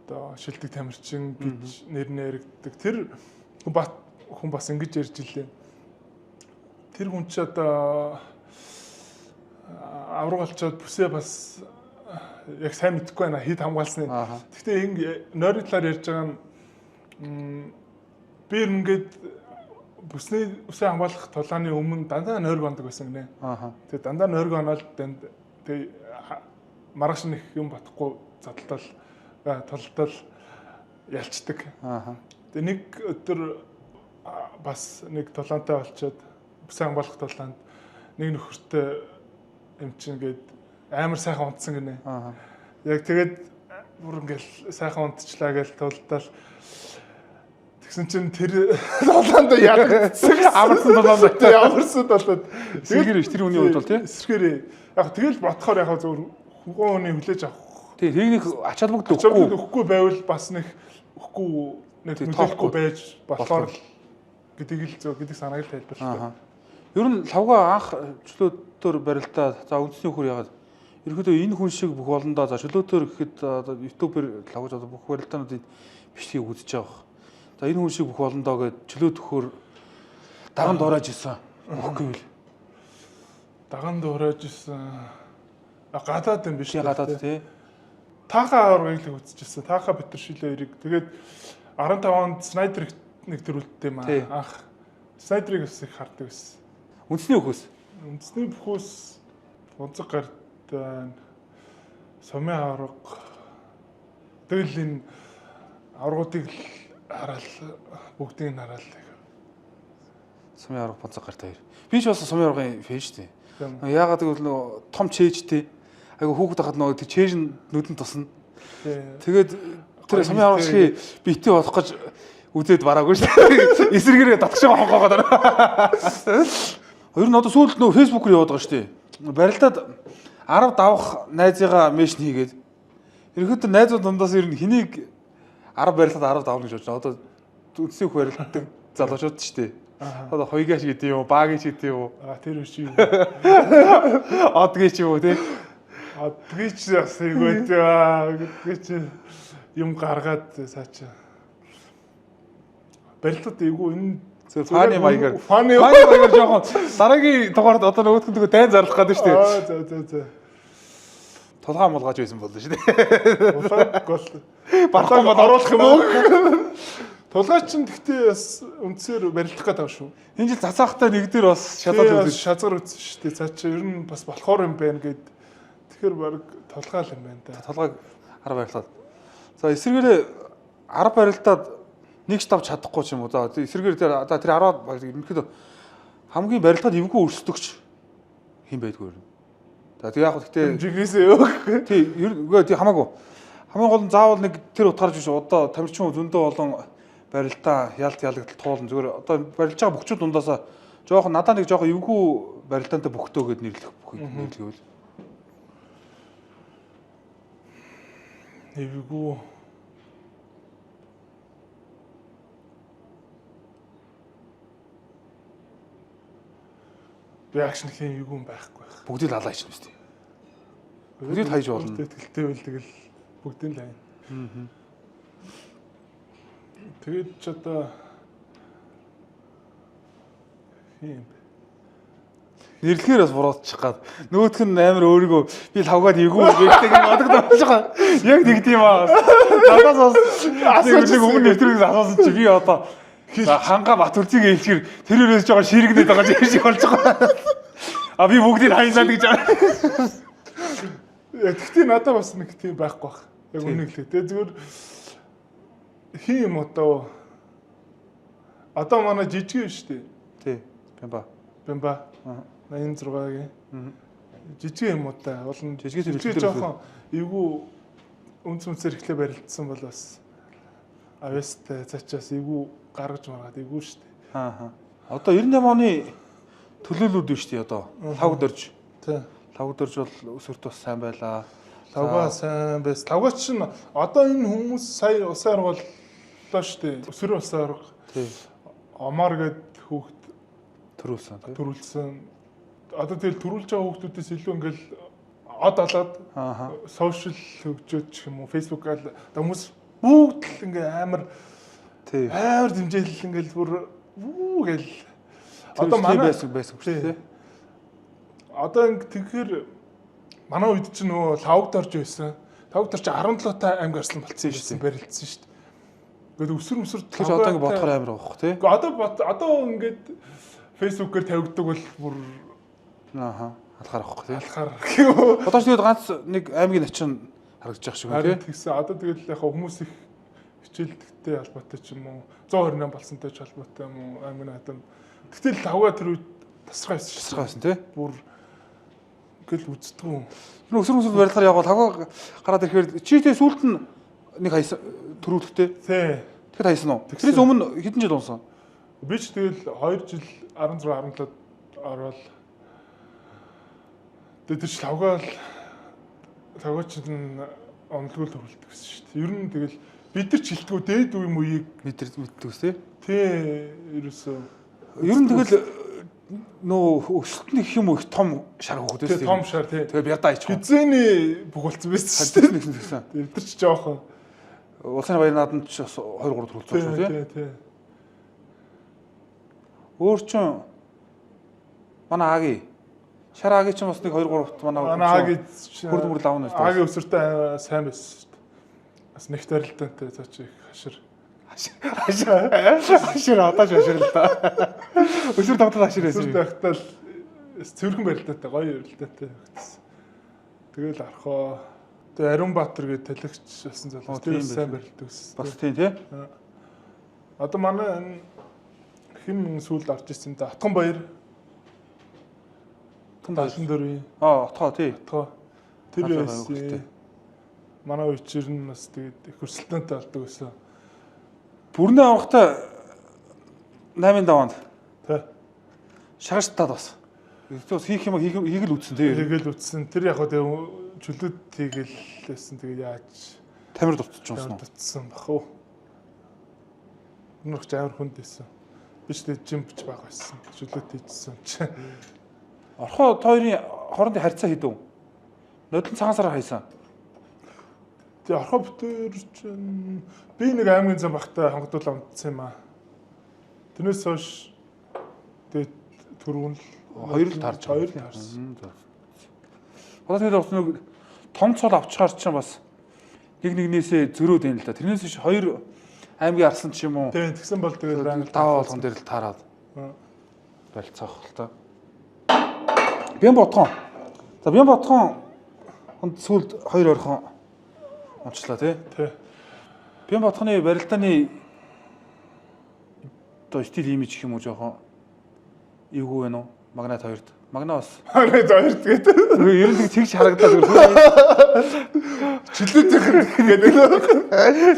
одоо шилдэг тамирчин гэж нэр нь яригддаг. Тэр хүн бас ингэж ярьж илээ. Тэр хүн чи одоо аварга олцоод бүсээ бас яг сайн мэдэхгүй байна хэд хамгаалсныг. Гэхдээ ингэ нойрны талаар ярьж байгаа нь би ингээд бүсний үсээ хамгаалах тулааны өмнө дандаа нойрг ондог байсан гинэ. Тэгээ дандаа нойрг оноол тэгээ маргааш нэг юм батахгүй задлал тулдал ялцдаг. Тэгээ нэг өдөр бас нэг тулаантай болчоод бүсээ хамгаалах тулаанд нэг нөхөртэй юм чинь гээд амар сайхан унтсан гинэ. Яг тэгээд бүр ингээл сайхан унтчлаа гэж тулдал тэгсэн чинь тэр тулаанд ялагдсан. Амарсан тулаанд. Амарсан тулаанд. Эсрэгээр биш тэр хүний хувьд бол тий. Эсрэгээр яг тэгэл бодохоор яг зөв хүний хүлээж авах. Тий, тэрийг ач холбогдол өгөхгүй. Өгөхгүй байвал бас нэг өгөхгүй нэг нөлөөлөхгүй байж болохоор гэдгийг л зөв гэдэг санааг л тайлбарлаа. Ер нь лавга анх чөлөөтөөр барилдаа за үндэсний хөр яагаад ерөнхийдөө энэ хүн шиг бүх олондоо за чөлөөтөөр гэхэд одоо ютубер лавгаж одоо бүх барилдаануудын бичлэгийг үзэж байгаа. За энэ хүн шиг бүх олондоо гэд чөлөө төхөр даган дуурайж исэн. Бүх гэвэл даган дуурайж исэн. Гадаад юм биш үү? Гадаад тий. Таха аваргыг л үзчихсэн. Таха Петршилэ хоёрыг. Тэгээд 15 онд Снайдер нэг төрүүлдтэй юм аа. Анх Снайдерыг бас их хардаг байсан. Үндэсний бүхүүс. Үндэсний бүхүүс Унцэг гартай сумын аварга. Тэгэл энэ аваргуудыг л хараал бүгдийг нь хараал. Сумын аварга Бонцог гартай хоёр. Би ч бас сумын аваргын фэн шүү дээ. Яагаад гэвэл нөгөө том чэйжтэй. Айгу хүүхэд байхад нөгөө тэр чээж нь нүдэнд тусна. Тэгээд тэр сумын аварга шиг битээ болох гэж үзээд бараагүй шүү дээ. Эсрэгээрээ татгшаа хонгоогоод. Ер нь одоо сүүлд нөгөө Facebook руу яваад байгаа шүү дээ. Барилдаад 10 давах найзыгаа мэшн хийгээд ерөнхийдөө найзууд дундаас ер нь хэнийг 10 барилдаад 10 давна гэж бодож байна. Одоо үндсийн их барилддаг залуучууд шүү дээ. Одоо хоёгаач гэдэг юм уу, багич гэдэг юм уу? А тэр үш юм. Одгийч юм уу тий? Одгийч бас эйгүү дээ. Гэдгийч юм гаргаад цаачаа. Барилдад эйгүү энэ фаны маягаар. Фаны маягаар жоохон дараагийн дугаард одоо нөгөөх нь нөгөө дайн зарлах гэдэг шүү дээ. Аа за за за. Тулгаан мулгааж байсан болно шүү дээ. Тулгааг бол барахгүй бол оруулах юм уу? Тулгаач нь гэхдээ бас үндсээр барилдах гэдэг шүү. Энэ жил цацаахтай нэг дээр бас шалаад үзсэн. Шазгар үзсэн шүү дээ. Цаа чи ер нь бас болохоор юм байна гэд. Тэгэхээр баг толгаал юм байна да. Толгойг 10 барилдаад. За эсвэргээрээ 10 барилдаад нэг ч давж чадахгүй ч юм уу. За эсвэргээр тэр за тэр 10 ерөнхийдөө хамгийн барилдаад эвгүй өрсөлдөгч хэн байдгүй юм. За тэг яг хөө гэхдээ Жигнэсээ юу гэхгүй. тий ер үгүй тий хамаагүй. Хамгийн гол нь заавал нэг тэр утгаарч биш одоо тамирчин зөндөө олон барилдаа ялт ялагдал туулна зүгээр одоо барилж байгаа бөхчүүд дундаасаа жоохон надаа нэг жоохон эвгүй барилдаантай бөхтөө гэд нэрлэх бүх нэрлэвэл Эвгүй. Би агш нэг юм эвгүй юм байхгүй байх. бүгдийг л алаа хийчихнэ үстэй. Бүгдийг л хайж болно. Сэтгэлтэй байл тэгэл бүгдийг л хайна. Тэгээд ч одоо юм бэ? Нэрлэхээр бас буруутчих гад. Нөгөөх нь амар өөрийгөө би лавгаад эвгүй гэдэг юм бодогдож байгаа. Яг тэгдэм аа. Надаас бас асууж нэг өмнө нэвтрүүлгээс асуусан чи би одоо ханга Батүрзийг хэлчихэр тэр өрөөс жоохон ширэгнээд байгаа юм шиг болж байгаа. А би бүгдийг хайнаа гэж. Яг тэгтээ надад бас нэг тийм байхгүй бах. Яг үнэ хэлээ. Тэгээ зүгээр хин юм одоо одоо манай жижиг юм шүү дээ. Тий. Бэмба. Бэмба. Аа. 86-гийн. Жижиг юм уу та. Уул нь Жижиг жижиг зэрэг жоохон эвгүй үнц үнцээр эхлээ барилдсан бол бас авьяастай цаачаас эвгүй гаргаж маргаад эвгүй шүү дээ. Аа. Одоо 98 оны төлөөлүүд биш үү одоо. Лавг дөрж. Тий. Лавг дөрж бол өсвөрт бас сайн байлаа. Лавга сайн байс. Лавга чинь одоо энэ хүмүүс сая улсын арга боллоо шүү дээ. Өсвөрийн улсын арга. Тий. Омар гэд хүүхд Төрүүлсэн тий. төрүүлсэн. Одоо тэгэл төрүүлж байгаа хүүхдүүдээс илүү ингээл од олоод Аа. сошиал хөгжөөд ч юм уу Facebook гал одоо хүмүүс бүгд л ингээ амар Тий. амар дэмжээл ингээл бүр вүү гэл Одоо манай байсан байсан шүү Тий. дээ. Одоо ингээ тэгэхээр манай үед чинь нөгөө лавгд орж байсан. Лавгд орж 17 та аймаг арслан болцсон Тийм шүү дээ. Барилдсан шүү дээ. Ингээд өсвөр мөсвөр Тэгэхээр одоо ингээ бодохоор амар байхгүй тий. Ингээ одоо бот одоо ингээд Facebook-ээр тавигддаг бол бүр Аа. Алхаар авахгүй тий. алхаар гэх юм. Одоо ч тэгээд ганц нэг аймгийн начин харагдаж байгаа шиг байна Харин тий. тэгсэн. Одоо тэгэл яг хүмүүс их хичээлдэгтэй холбоотой ч юм уу 128 болсонтой ч холбоотой юм уу аймаг наадам. Тэгтэл лавга тэр үед тасархай байсан шүү. Тасархай байсан тий. Бүр ингээл үздэггүй. Тэр өсвөр мөсвөр барилгаар явбал хагаа гараад ирэхээр чи тэ сүүлд нь нэг хайсан төрүүлэхтэй. Тий. Тэгэхэд хайсан уу? Тэгсэн. Тэрээс өмнө хэдэн жил унсан? Би ч тэгэл 2 жил 16 17 ороод тэгээд тэр чи лавга л лавга чинь онлгүй л төрүүлдэг гэсэн шүү дээ. Ер нь тэгэл бид нар ч хилтгүү дээд үе мөгийг Мэдэр мэддэг ус тий. тий ерөөсөө Ер нь тэгэл нөө өсөлт нь гэх юм уу их том шар хөөхд тий байсан. том шар тий. Тэгээ бярдаа ичх. Хизээний бүх болсон байсан шүү дээ. Тэгсэн тэгсэн. Бид нар ч жоохон Улсын баяр нааданд ч бас 2 3 төрүүлсэн тий шүү тий. тий тий. Өөр чин манай Аги шар Аги ч бас нэг 2 3 хут манай Манай Аги хурд мөрл авна шүү дээ. Аги өсвөртэй сайн байсан шүү дээ. Бас нэгт барилдаантай цаа чи их хашир. Хашир хашир одоо ч хашир л да. Өсвөр тогтол хашир байсан. Өсвөр тогтол цэвэрхэн барилдаатай гоё барилдаатай хөгтсөн. Тэгэл архоо. Тэгээ Ариунбаатар гэдэг талигч болсон Оо, залуу. тийм Тэр бас сайн байсан. барилдаг гэсэн. Бас тийм тий. Одоо манай энэ хэн сүүлд орж ирсэн да. Отгон баяр Тун баяр. 74-ийн Аа отгоо тий. отгоо. Тэр Халуун байсан. хөвгөлтэй. Манай үеэр нь бас тэгээд их өрсөлдөөнтэй болдог байсан. Бүрнээ аврахтаа 8 даваанд Тэ. шагаш татаад бас. Тэгвэл бас хийх юм хийх хийх л үтсэн тий. Тэгэл үтсэн. Тэр яг хөө тэгээ чөлөөт хийгээл байсан. Тэгээд яаж Тамир дутчих юмсан уу? дутсан бах уу. Өнөрч амар хүнд байсан. Би ч тэгээд жимпч баг байсан. Чөлөөт хийжсэн чи. Орхоо та хоёрын хоорондын харьцаа хэдв? Нодлон цагаан сараар хайсан. Тэгээ орхоо бүтээр чинь би нэг аймгийн зам багтаа хангадуул амтсан юм аа. Тэрнээс хойш тэгээд түрүүн л Хоёр л таарч байгаа. Хоёр л таарсан. Одоо тэгээд бас нэг том цол авчгаар чинь бас нэг нэгнээсээ зөрөөд байна л да. Тэрнээс биш хоёр аймгийн арсан ч юм уу. Тийм тэгсэн бол тэгээд байнга Даваа болгон дээр л таарад Аа. болцоох л та. Бян бодгон. За Бян бодгон Хонд сүүлд хоёр орхон унчлаа тий. Тий. Бян Батханы барилдааны одоо стил имиж гэх юм уу жоохон эвгүй байна уу? Магнат хоёрт. Магна бас. Магнат хоёрт гэдэг. Ер нь тэгж харагдаад зүгээр. Чөлөөтийнх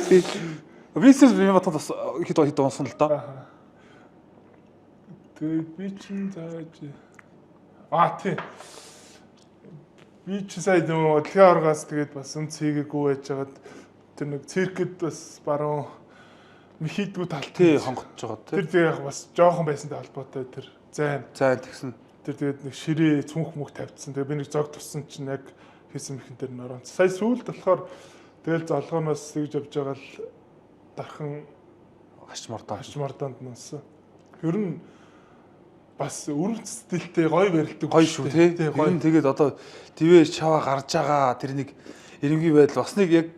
гэдэг. Висес Бян Батхан бас хэд хэд унсан л доо. Тэгээд би чинь зааж аа тий. Би чи сая нөгөө дэлхийн аваргаас тэгээд бас үнц хийгээгүй байжгаад тэр нэг циркэд бас баруун мэхийдгүү талт Тий хонготж байгаа тий. Тэр тэгээ яг бас жоохон байсантай холбоотой тэр зайн. Зайн тэгсэн. Тэр тэгээд нэг ширээ цүнх мөх тавьдсан. Тэгээ би нэг зог туссан чинь яг хийсэн мэхэн дээр нөрөн. Сая сүүлд болохоор тэгэл золгооноос тэгж явж байгаа л дархан хашч мордоо. Хашч мордоонд нунсан. Ер нь бас өрөвч стилтэй гоё барилдаг. Гоё шүү тий. Ер нь тэгээд одоо дивэ чава гарч байгаа тэр нэг эренгийн байдал бас нэг яг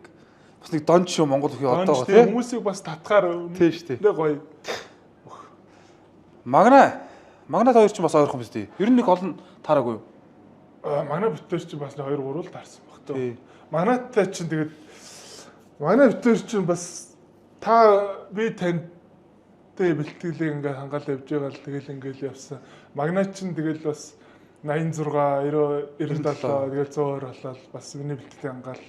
бас нэг донж шүү Монгол өхөө одоо тий. Хүмүүсийг бас татгаар тий шүү дээ. Гоё. Магна Магнат хоёр ч бас ойрхон биз дээ. Ер нь нэг олон таараагүй юу? Магна битэр чинь бас 2 3 л таарсан баг тоо. Магнаттай чинь тэгээд Магна битэр чинь бас та би танд тэ бэлтгэлээ ингээ хангаал явж байгаа л тэгэл ингээл явсан. Магнат чинь тэгэл бас 86 90 97 тэгэл 120 болоод бас миний бэлтгэлээ хангаал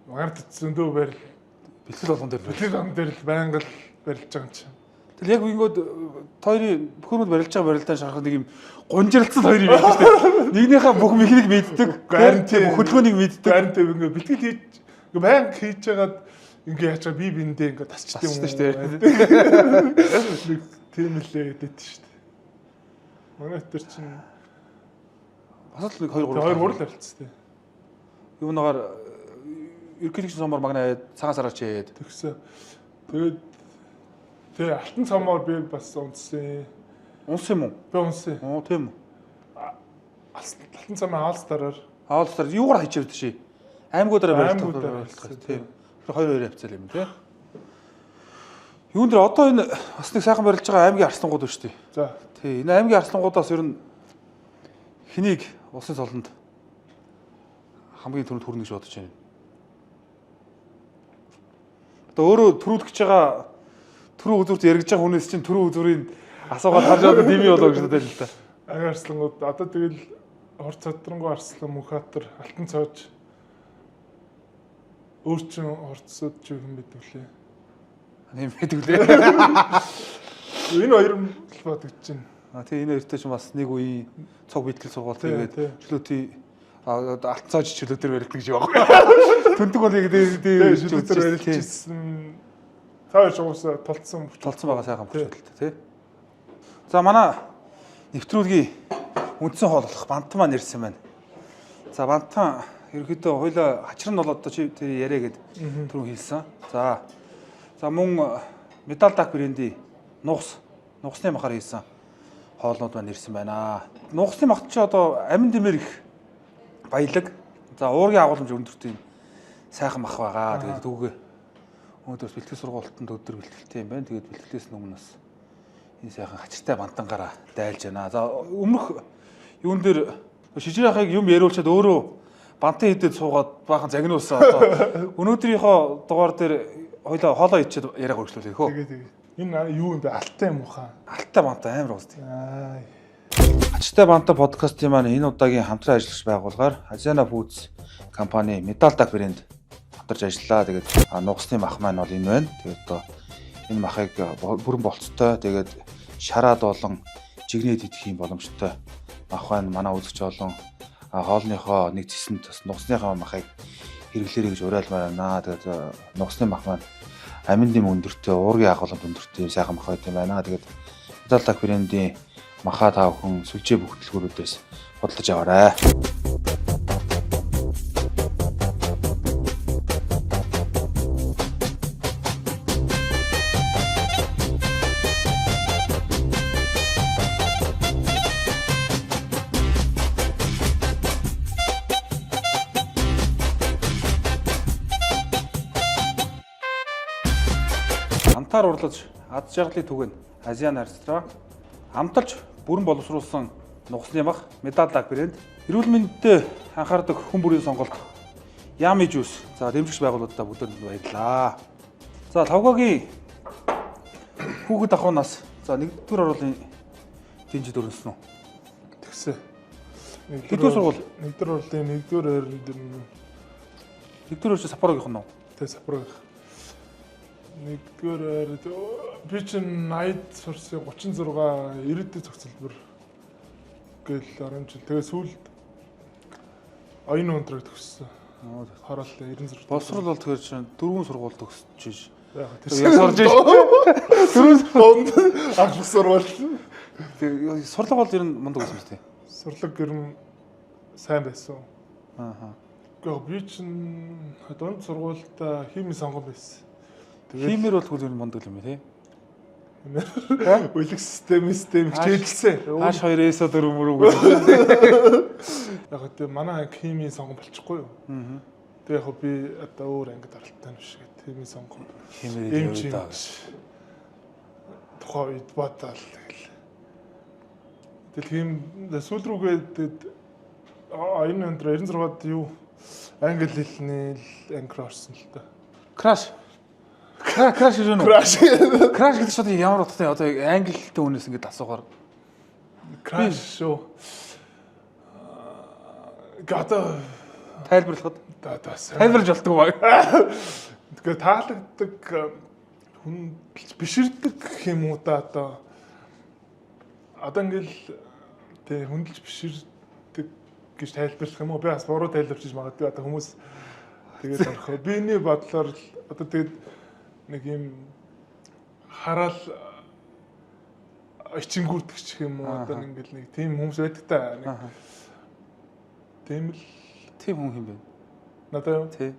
Магнат зөндөө барил бэлтгэл болгон дээр бэлтгэл болгон дээр л байнга л барилж байгаа юм чинь. Тэгэл яг ингэод хоёрын бөхөрмөд барилж байгаа барилдаан шарах нэг юм гунжиралцсан хоёр юм байдаг шүү дээ. Нэгнийхээ бүх механик мэддэг, Харин тийм бүх хөдөлгөөнийг мэддэг. Харин тийм ингээ бэлтгэл хийж ингээ байнга хийж байгаад ингээ яаж байгаа би биндээ ингээ тасчдаг юм шүү дээ. Нэг тийм лээ гэдэг шүү дээ. Манай тэр чинь бас л нэг 2 3 2 3 л барилцсан тийм. Юунагаар ерөнхийлөгчийн сумаар магнаа цагаан сараар чийгээд тэгсэн. Тэгээд тэгээ алтан цомоор би бас унтсан. Унсан юм уу? Би унсан. Оо тийм үү. Алтан цомын All-Star-аар. All-Star юугаар хийчихэвд ши? Аймагуудаараа барилдах тийм. Тэр хоёр хоёр хавцал юм тий. Юун дээр одоо энэ бас нэг сайхан барилж байгаа аймгийн арслангууд байна шүү дээ. За. Тий, энэ аймгийн арслангуудаас ер нь хэнийг улсын цолонд хамгийн түрүүнд хүрнэ гэж бодож байна. Одоо өөрөө түрүүлэх гэж байгаа түрүү үзүүрт яригдж байгаа хүнээс чинь түрүү үзүүрийн асуугаад харж байгаа дими болоо гэж бодож л та. Аймгийн арслангууд одоо тэгэл хурц цадрангуй арслан Мөнхбаатар алтан цоож өөр чин хурцсууд ч юм байдаг лээ. Нэм байдаг лээ. Энэ хоёр нь л бодогдож байна. А тий энэ хоёртой ч бас нэг үеийн цуг бэлтгэл сургууль тэгээд чөлөөтэй алтан цоож чөлөө дээр барилдаг гэж байгаа. Түндэг бол яг дээр чөлөө дээр барилжсэн. Та хоёр уусаа тулцсан тулцсан байгаа сайхан бүчгэлтэй тий. За манай нэвтрүүлгийн үндсэн хоол болох бантан маань ирсэн байна. За бантан ерөнхийдөө хоёлаа хачир нь бол одоо чи тэр яриа гэд түрүүн хэлсэн. За за мөн Metal Duck брендийн нугасны махаар хийсэн хоолнууд маань ирсэн байна. Нугасны мах чи одоо амин дэмэр их баялаг. За уургийн агуулмж өндөртэй юм сайхан мах байгаа. Тэгээд түүгээ өнөөдөр бэлтгэл сургуультанд өдөр бэлтгэлтэй юм байна. Тэгээд бэлтгэлээс өмнө бас энэ сайхан хачиртай бантангаараа дайлж байна. За өмнөх юун дээр шижирахыг юм яриулчаад өөрөө бантан хэдэд суугаад баахан загнуулсан. Одоо өнөөдрийнхөө дугаар дээр хоёлаа хоолоо ичээд яриаг үргэлжлүүлээ хөө. Тэгээ тэгээ. Энэ юу юм бэ? Алтай юм уу хаа? Алтай бантан амар уусд. Хачиртай бантан подкастын маань энэ удаагийн хамтран ажиллагч байгууллагаар Asiana Foods компани Metal Duck брэнд хамтарч ажиллаа. Тэгээд нугасны мах маань бол энэ байна. Тэгээд одоо энэ махыг бүрэн болцтой. Тэгээд шараад болон жигнээд идэх юм боломжтой мах байна. Манай үзэгч болон хоолныхоо нэг зэсэнд бас нугасныхаа махыг хэрэглээрэй гэж уриалмаар байна. Тэгээд нугасны мах маань амин дэм өндөртэй, уургийн агуулмад өндөртэй сайхан мах байт юм байна. Тэгээд Metal Duck брендийн маха та бүхэн сүлжээ бүх дэлгүүрүүдээс худалдаж аваарай. Амтаар урлаж ад жаргалыг түгэн Азиан ресторан амталж бүрэн боловсруулсан Нугасны мах, Медаллаг брэнд, эрүүл мэндэд анхаардаг хүн бүрийн сонголт Yummy Juice. За дэмжигч байгууллагуудаа бүгдээрэнд баярлалаа. За Лхавгагийн хүүхэд ахуунаас за нэгдүгээр оруулын дэнжид өрнөсөн үү? Тэгсэн. Хэддүгээр сургууль? Нэгдүгээр оруулын нэгдүгээр ойронд юм. Нэгдүгээр өршөө Саппорогийнх нь уу? Тэ Саппорогийнх. Нэгдүгээр ойр би чинь 80-д сурсан 36 90-д зохицолбор гэл 10 жил. Тэгээ сүүлд оюун ундраг төгссөн. Хороол 96. Боловсрол бол тэгэхээр чинь дөрвөн сургууль төгсөж шиш. Яг Яг сурж шиш. Дөрвөн донд анх сургууль. Тэгээ сурлага бол ер нь мундаг байсан мэт. Сурлаг ер нь сайн байсан. Аа. Гэхдээ би чинь дунд сургуультай химийн сонгон байсан. Тэгээд Химээр бол хөл ер нь мундаг юм тий. Үлэг систем хичээлсэн. H2S 4 мөрөв гэж. Яг тэ манай анги химийн сонгон болчихгүй юу? Аа. Тэгээ яг би одоо өөр ангид оролттой юм шиг химийн сонгон. Химээр яваа. Тухайн үед бодоол тэгэл. Тэгэл хим сүүл рүүгээ тэгээд оюун өндөр 96-ад юу англи хэлний анги руу орсон л та. Краш. Краш гэж үү? Краш. Краш гэдэг чинь одоо ямар утгатай одоо англи хэлтэй хүнээс ингэж асуухаар. Краш шүү. Гата тайлбарлахад тайлбарлаж болдгоо баг. Тэгээ таалагддаг хүн биширдэг юм уу да одоо ингээл тэг хүндэлж биширдэг гэж тайлбарлах юм уу? Би бас буруу тайлбарчиж магадгүй одоо хүмүүс тэгээд орхоо. Биний бодлоор л одоо тэгээд нэг юм хараал ичингүүрдэг ч юм уу одоо ингээл нэг тийм хүмүүс байдаг та нэг тийм л тийм хүн юм бэ? Надад юу? Тий.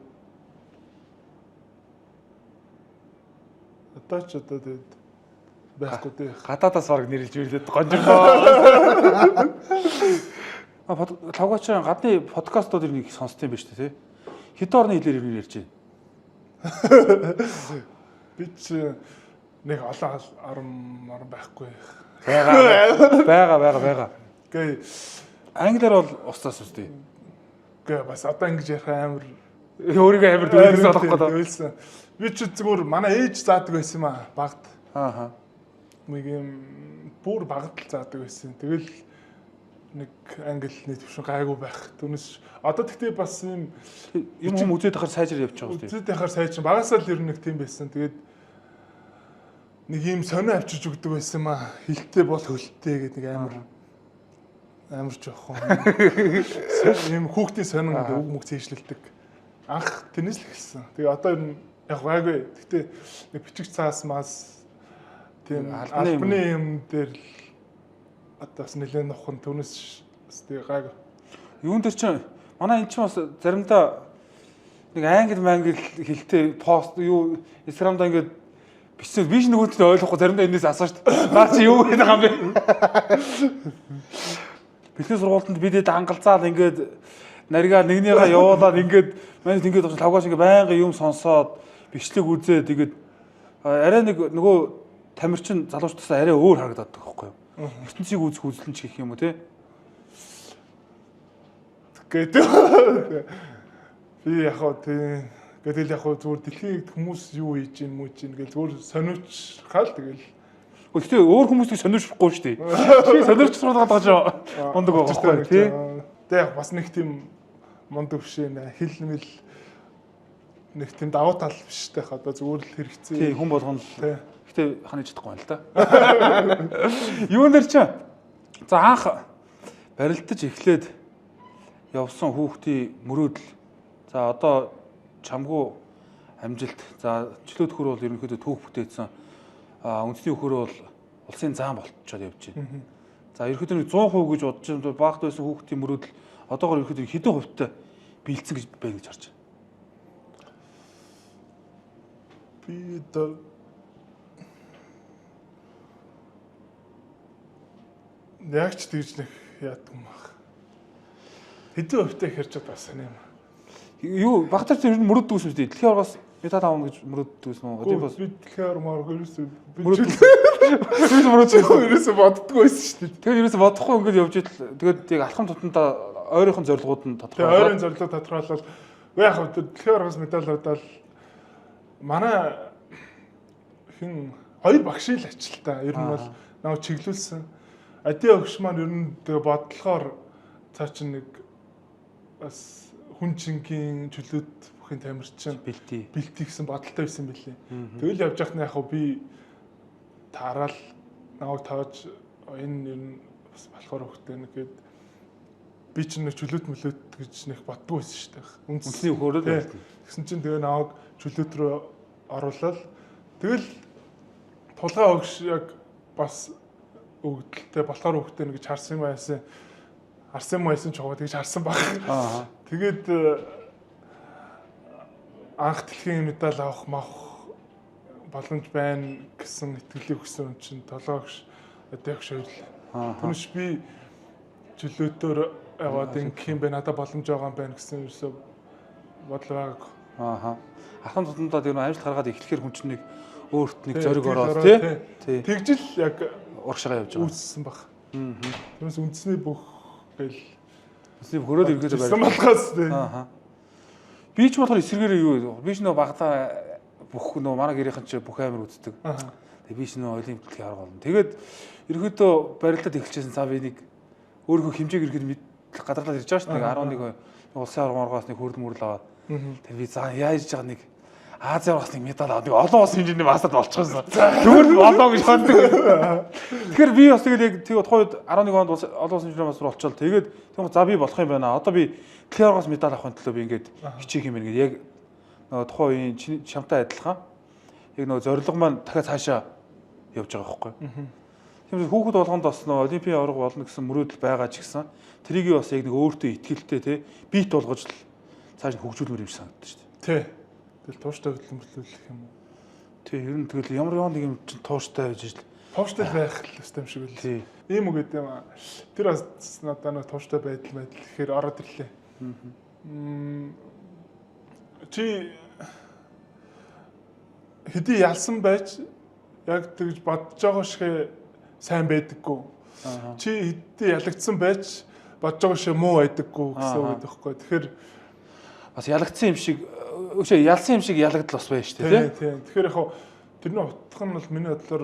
Одоо ч одоо тэгээд байхгүй дээ. Гадаадаас баг нэрлж ирлээд гонжиргоо. Лхавгач гадны подкастууд ер нь их сонсд юм байна шүү дээ, тий. Хэдэн орны хэлээр ер нь ярьж байна? Би ч нэг олон орн байхгүй. Байгаа. Гээ англиар бол устаас үстэй. Гээ бас одоо ингэж ярих амар өөрийгөө амар дүүлсэн болохгүй доо. Дүүлсэн. Би ч зүгээр манай ээж заадаг байсан юм аа багт. Аа. Нэг юм бүр багт л заадаг байсан. Тэгэл нэг англи хэлний төвшин гайгүй байх. Түүнээс одоо тэгтээ бас юм юм хүм үзээд байхаар сайжир явж байгаа үстэй. Үзээд байхаар сайжир. Багасаа л ер нь нэг тийм байсан. Тэгээд нэг юм сонио авчирч өгдөг байсан юм аа. Хилтэй бол хөлтэй гэдэг нэг амар жоохон. Ийм хүүхдийн сонин ингээ үг мөг цээжлэлдэг. Анх тэрнээс л эхэлсэн. Тэгээ одоо ер нь яг гайгүй. Тэгтээ нэг бичиг цаас мас тийм албаны юм дээр л одоо бас нэлээд нухан түүнээс бас тэгээ гайгүй. Юун дээр чинь манай эн чинь бас заримдаа нэг англи мангли хэлтэй пост юу Instagram-да ингээд бичсэн би ч нөгөөд нь ойлгохгүй заримдаа энэс асуу шүү дээ. Наа чи юу гэдэг юм бэ? Бэлгийн сургуультанд бидэд ангалзаал ингээд наригаа нэгнийгаа явуулаад ингээд манайд ингээд лавгаш ингээд байнга юм сонсоод бичлэг үзээд ингээд арай нэг нөгөө тамирчин залуучдаас арай өөр харагдаад байгаа байхгүй юу? ертөнцийг үзэх үзлэн ч гэх юм уу те? Гэдэг. Би яг хоо тийм тэгэл яг хоо зүгээр дэлхийг хүмүүс юу хийж юм мүү чинь гэл зүгээр сониуч хал тэгэл. Гэхдээ өөр хүмүүсийг сониуч-хгүй шүү дээ. Чи сониуч сургаад байгаа ч мундаг байгаа байхгүй тий. Тэг яг бас нэг тийм мундаг биш нэ хэл мэл нэг тийм давуу тал биш тэ одоо зүгээр л хэрэгцээ. Тий хүн болгоно л. Тий. Гэтэ ханаж чадахгүй юм л да. Юун дээр чи за анх барилдаж эхлээд явсан хүүхдийн мөрөөдөл. За одоо чамгүй амжилт. За чөлөөт хөр бол ерөнхийдөө түүх бүтээсэн. Үндэсний хөр бол улсын заан болцоод явж байна. За ерөнхийдөө нэг 100% гэж бодож байгаа багт байсан хүүхдийн мөрөөдөл одоогор ерөнхийдөө хэдэн хувьтай биелсэн гэж байна гэж харж байна. Би одоо яг ч тэгж нэг яадаг юм баг. Хэдэн хувьтай хэрч бас сайн юм. Юу багтар ер нь мөрөөддөг юм шүү дээ. Дэлхийн оргоос Медаль авна гэж мөрөөддөг байсан уу? Олимпиас би дэлхийн аварга ерөөсөө мөрөөдсөн. Ерөөсөө боддгоо байсан шүү дээ. Тэгээд ерөөсөө бодохгүй ингээд явж идэл тэгээд яг алхам тутамдаа ойрынхон зорилгууд нь тодорхойлоод. Ойрын зорилго тодорхойлол. Яг хав дэлхийн аваргаас медаль авдал манай хин хоёр багш л ажилтаа. Ер нь бол намайг чиглүүлсэн. Адиа өгш маань ер нь тэгээ бодлохоор цаа чинь нэг бас хүн чингийн чөлөөт бүхэн тамирчин бэлтий бэлтий гэсэн бодолтой байсан билээ. Тэгэл явж байхад нь яг хав би таараал намайг тоож энэ ер нь бас болохоор хөхтэй нэг гээд би чинь нэг чөлөөт мөлөөт гэж нэг боддгоо байсан шүү дээ. Үндэсний өхөөрөө л тэгсэн чинь тэгээ намайг чөлөөт рүү оруулаад тэгэл тулгай өгш яг бас өгдөлтэй болохоор хөхтэй нэг харсан юм байсан. Харсан юм байсан ч хоо тэгж харсан баг. Тэгээд анх дэлхийн медаль авах мах боломж байна гэсэн итгэлийг өгсөн юм чинь толгой өгш адиагш хоёрлаа. Түүнээс би чөлөөтөөр яваад ингэх юм бэ, надад боломж байгаа юм байна гэсэн ерөөсөө бодол байгаагүй. Алхам тутамдаа тэр амжилт гаргаад эхлэхээр хүн чинь нэг өөрт нэг зориг ороод тий. Тэгжил яг урагшаа явж байгаа. Үүссэн баг. Түүнээс үндэсний бүх гэл үндэсний хөрөөл ерөөдөө барьсан болохоос тий. Би ч болохоор эсрэгээрээ юу би ч нөө багада бүх нөө манай гэрийнхэн ч бүх амир үздэг. Тэгээ би ч нөө олимп дэлхийн аварга болно. Тэгээд ерөөдөө барилдаад эхэлчихсэн цаа би нэг өөрийнхөө хэмжээг ирэхэд мэдлэг гадарлаад ирж байгаа шүү дээ. 11 улсын аварга маргаас нэг хөрөл мөрөл аваад. Тэр би заа яаж байгаа нэг Азийн аваргаас нэг медаль аваад нэг олон улсын хэмжээний масад болчихсон. Зүгээр л болоо гэж боддог. Тэгэхээр би бас тэгэл яг тэг тухайн үед 11 онд олон улсын хэмжээний мастер болчихвол тэгээд тийм за би болох юм байна. Одоо би дэлхийн аваргаас медаль авахын төлөө би ингээд хичээх юм байна гэдэг яг нөгөө тухайн үеийн чамтай адилхан яг нөгөө зорилго маань дахиад цаашаа явж байгаа байхгүй. Тийм үү хүүхэд болгонд бас нөгөө олимпийн аварга болно гэсэн мөрөөдөл байгаа ч гэсэн тэрийг бас яг нэг өөртөө итгэлтэй тий бит болгож л цааш нь хөгжүүлмээр юм шиг санагддаг шүү дээ. Тий. Тэгэл тууштай хөдөлмөрлөх юм уу? Тий, ер нь тэгэл ямар нэг юм чинь тууштай байж ижил. Тууштай байх л ёстой юм шиг үл. Тий. Ийм үг гэдэг юм аа. Тэр бас надад нэг тууштай байдал гэхээр ороод ирлээ. Чи хэдий ялсан байж яг тэгж бодож байгаа шиг сайн байдаггүй. Чи хэдий ялагдсан байж бодож байгаа шиг муу байдаггүй гэсэн үг байхгүй. Тэгэхээр бас ялагдсан юм шиг өшөө ялсан юм шиг ялагдал бас байна шүү дээ, тий? Тийм. Тэгэхээр яг тэрний утга нь бол миний бодлоор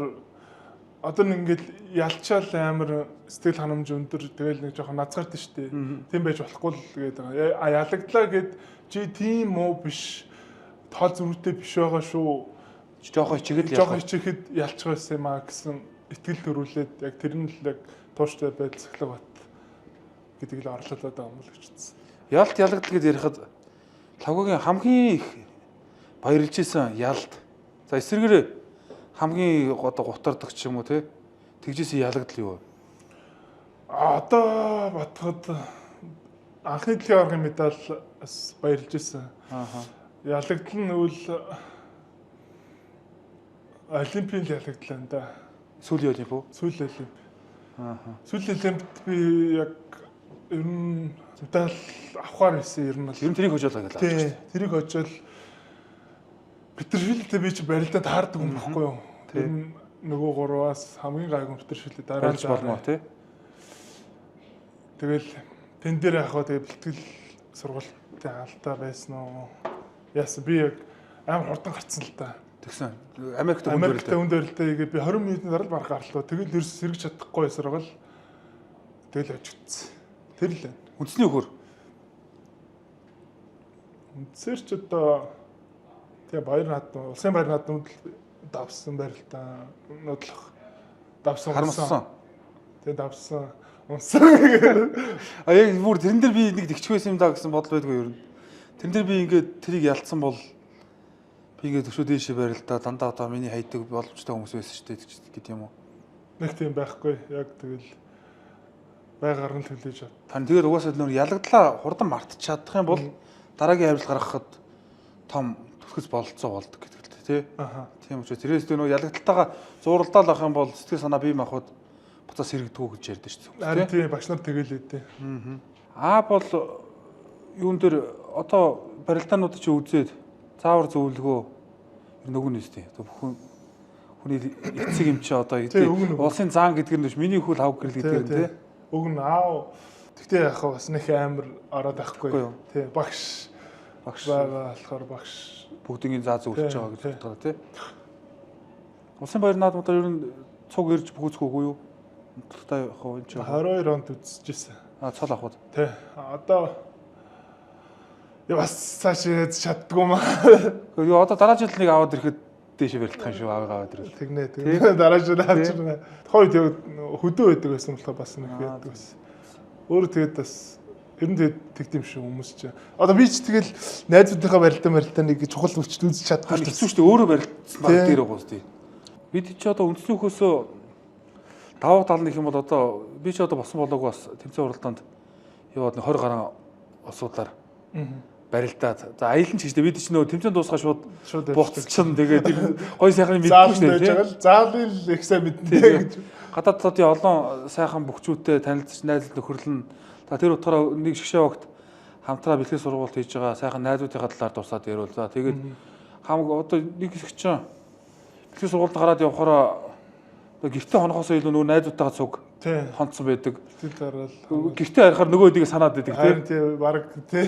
одоо нэг ингээл ялчаал амар сэтгэл ханамж өндөр тэгэл нэг жоохон назгард шүү дээ. Тийм байж болохгүй л гэдэг байгаа. А ялагдлаа гэд чи тийм муу биш, тоол зөрүүтэй биш байгаа шүү. Жохон хичээгээд жоохон хичээхэд ялчих байсан юм а гэсэн итгэл төрүүлээд яг тэр нь л яг тууштай байдал сахилга бат гэдэг л орлоод байгаа юм л гэж үзсэн. Ялт ялагдал гэж ярихад Лхагвагийн хамгийн их баярлж исэн ялт. За эсрэгээр хамгийн одоо гутардаг ч юм уу те тэгжсэн ялагдал юу вэ? Одоо бодоход анхны дэлхийн аваргын медаль бас баярлж исэн. Ялагдал нь үл олимпийн ялагдал байна да. Сүүлийн олимп үү? Сүүлийн олимп. Сүүлийн олимпт би яг ер нь медаль авахар байсан ер нь бол. Ер нь тэрийг хожоолоо гэж авчих. Тий, тэрийг хожоол Петершвилтэй би чи барилдаа таардаг юм баггүй юу? Тэр нь нөгөө гурваас хамгийн гайгүй Петершвилтэй дараа барилж болмоо тий. Тэгэл тэн дээр яг хаа тэгээ бэлтгэл сургалтын алдаа байсан уу? Яасан би яг амар хурдан гарцсан л та. Тэгсэн. Америкт хүнд барилдаа хийгээд би 20 минутын дараа л бараг гарлаа. Тэгэл ерөөс сэргэж чадахгүй саргал тэгэл очигдсон. Тэр л байна. Үндэсний өхөр. Үндсээр ч одоо тэгээ баяр наадам, улсын баяр наадамд давсан барилдаа нудлах давсан харамссан. Тэгээ давсан унсан. А яг бүр тэрэн дээр би нэг тэгчих байсан юм да гэсэн бодол байдгүй ер нь. Тэрэн дээр би ингээд тэрийг ялцсан бол би ингээд өшөө дээшээ барилдаа дандаа одоо миний хайдаг боломжтой хүмүүс байсан шүү дээ гэдэг юм уу? Нэг тийм байхгүй. Яг тэгэл байгаар нь төлөж авт. Тань тэгээд угаасаа нөр ялагдлаа хурдан мартчих чадах юм бол дараагийн авилт гаргахад том түлхэц бололцоо болдог гэдэг л тий. Тийм учраас тэрээс нөө ялагдалтайгаа зуралдаал авах юм бол сэтгэл санаа бие махбод буцаа сэргдэггүй гэж ярьдэн шүү дээ. Харин тийм багш нар тэгэл үдээ. Аа бол юун дээр одоо барилдаанууд чи үзээд Заавар зөвлөгөө ер нь өгнө үстэй. Одоо бүхэн хүний эцэг юм чи одоо Тий, өгнө, өгнө. улсын заан гэдэг нь биш миний хөл хав гэрэл гэдэг нь тий. Өгнө аав. Тэгтээ яг хаа бас нэг амар ороод Үгүй байхгүй. юу. Тий, багш Багш байгаа болохоор багш бүгдийн заа зөвлөж Тий, байгаа гэж тий. боддог тий. Улсын баяр наадмуудаар ер нь цуг ирж бүхүүцгүй юу? Унтлагтай яг хаа энэ чи 22 онд үзчихсэн. а цол авах уу? Тий. Одоо я бас цааш яаж чаддгүй маа. Гэхдээ юу одоо дараа жил нэг аваад ирэхэд дээшээ барилдах юм шүү аавыг аваад ирвэл. Тэгнэ тэгнэ дараа жил авчирна. Тухайн үед яг хөдөө байдаг байсан болохоор бас нэг Аа, яадаг байсан. Өөр тэгээд бас ер нь тэгээд тэгдэм юм шүү хүмүүс чинь. Одоо би ч тэгэл найзуудынхаа барилдаа нэг чухал хүчт үзэж чадахгүй Харин шүү хэцүү шүү дээ өөрөө барилдсан баг Тий. дээр байгаа үстэй. Бид чи одоо үндэсний хөөсөө давуу тал нэг юм бол одоо би чи одоо босон болоогүй бас тэмцээн уралдаанд яваад нэг 20 гаруй улсуудлаар барилдаад за аялан ч гэжтэй бид чи нөө тэмцээн дуусгаа шууд Шууд буцчихна тэгээд тэр гой сайхны мэдгүй Зааланд шүү байж дээ. байгаа л заалын л их сайн мэднэ Тий. гэж. Гадаад талын олон сайхан бөхчүүдтэй танилцж найзал нөхөрлөн. За тэр утгаараа нэг шгшээ огт хамтраа бэлтгэл сургуульд хийж байгаа сайхан найзуудынхаа талаар дурсаад ярил. За тэгээд хамаг одоо нэг хэсэг чинь бэлтгэл сургуульд гараад явахаараа одоо гэртээ хонохосоо илүү нөгөө найзуудтайгаа цуг Тий. хонцсон байдаг. Тэгэл дараал. Гэртээ харихаар нөгөө хэдийг санаад байдаг Харин тийм. тий баг тий.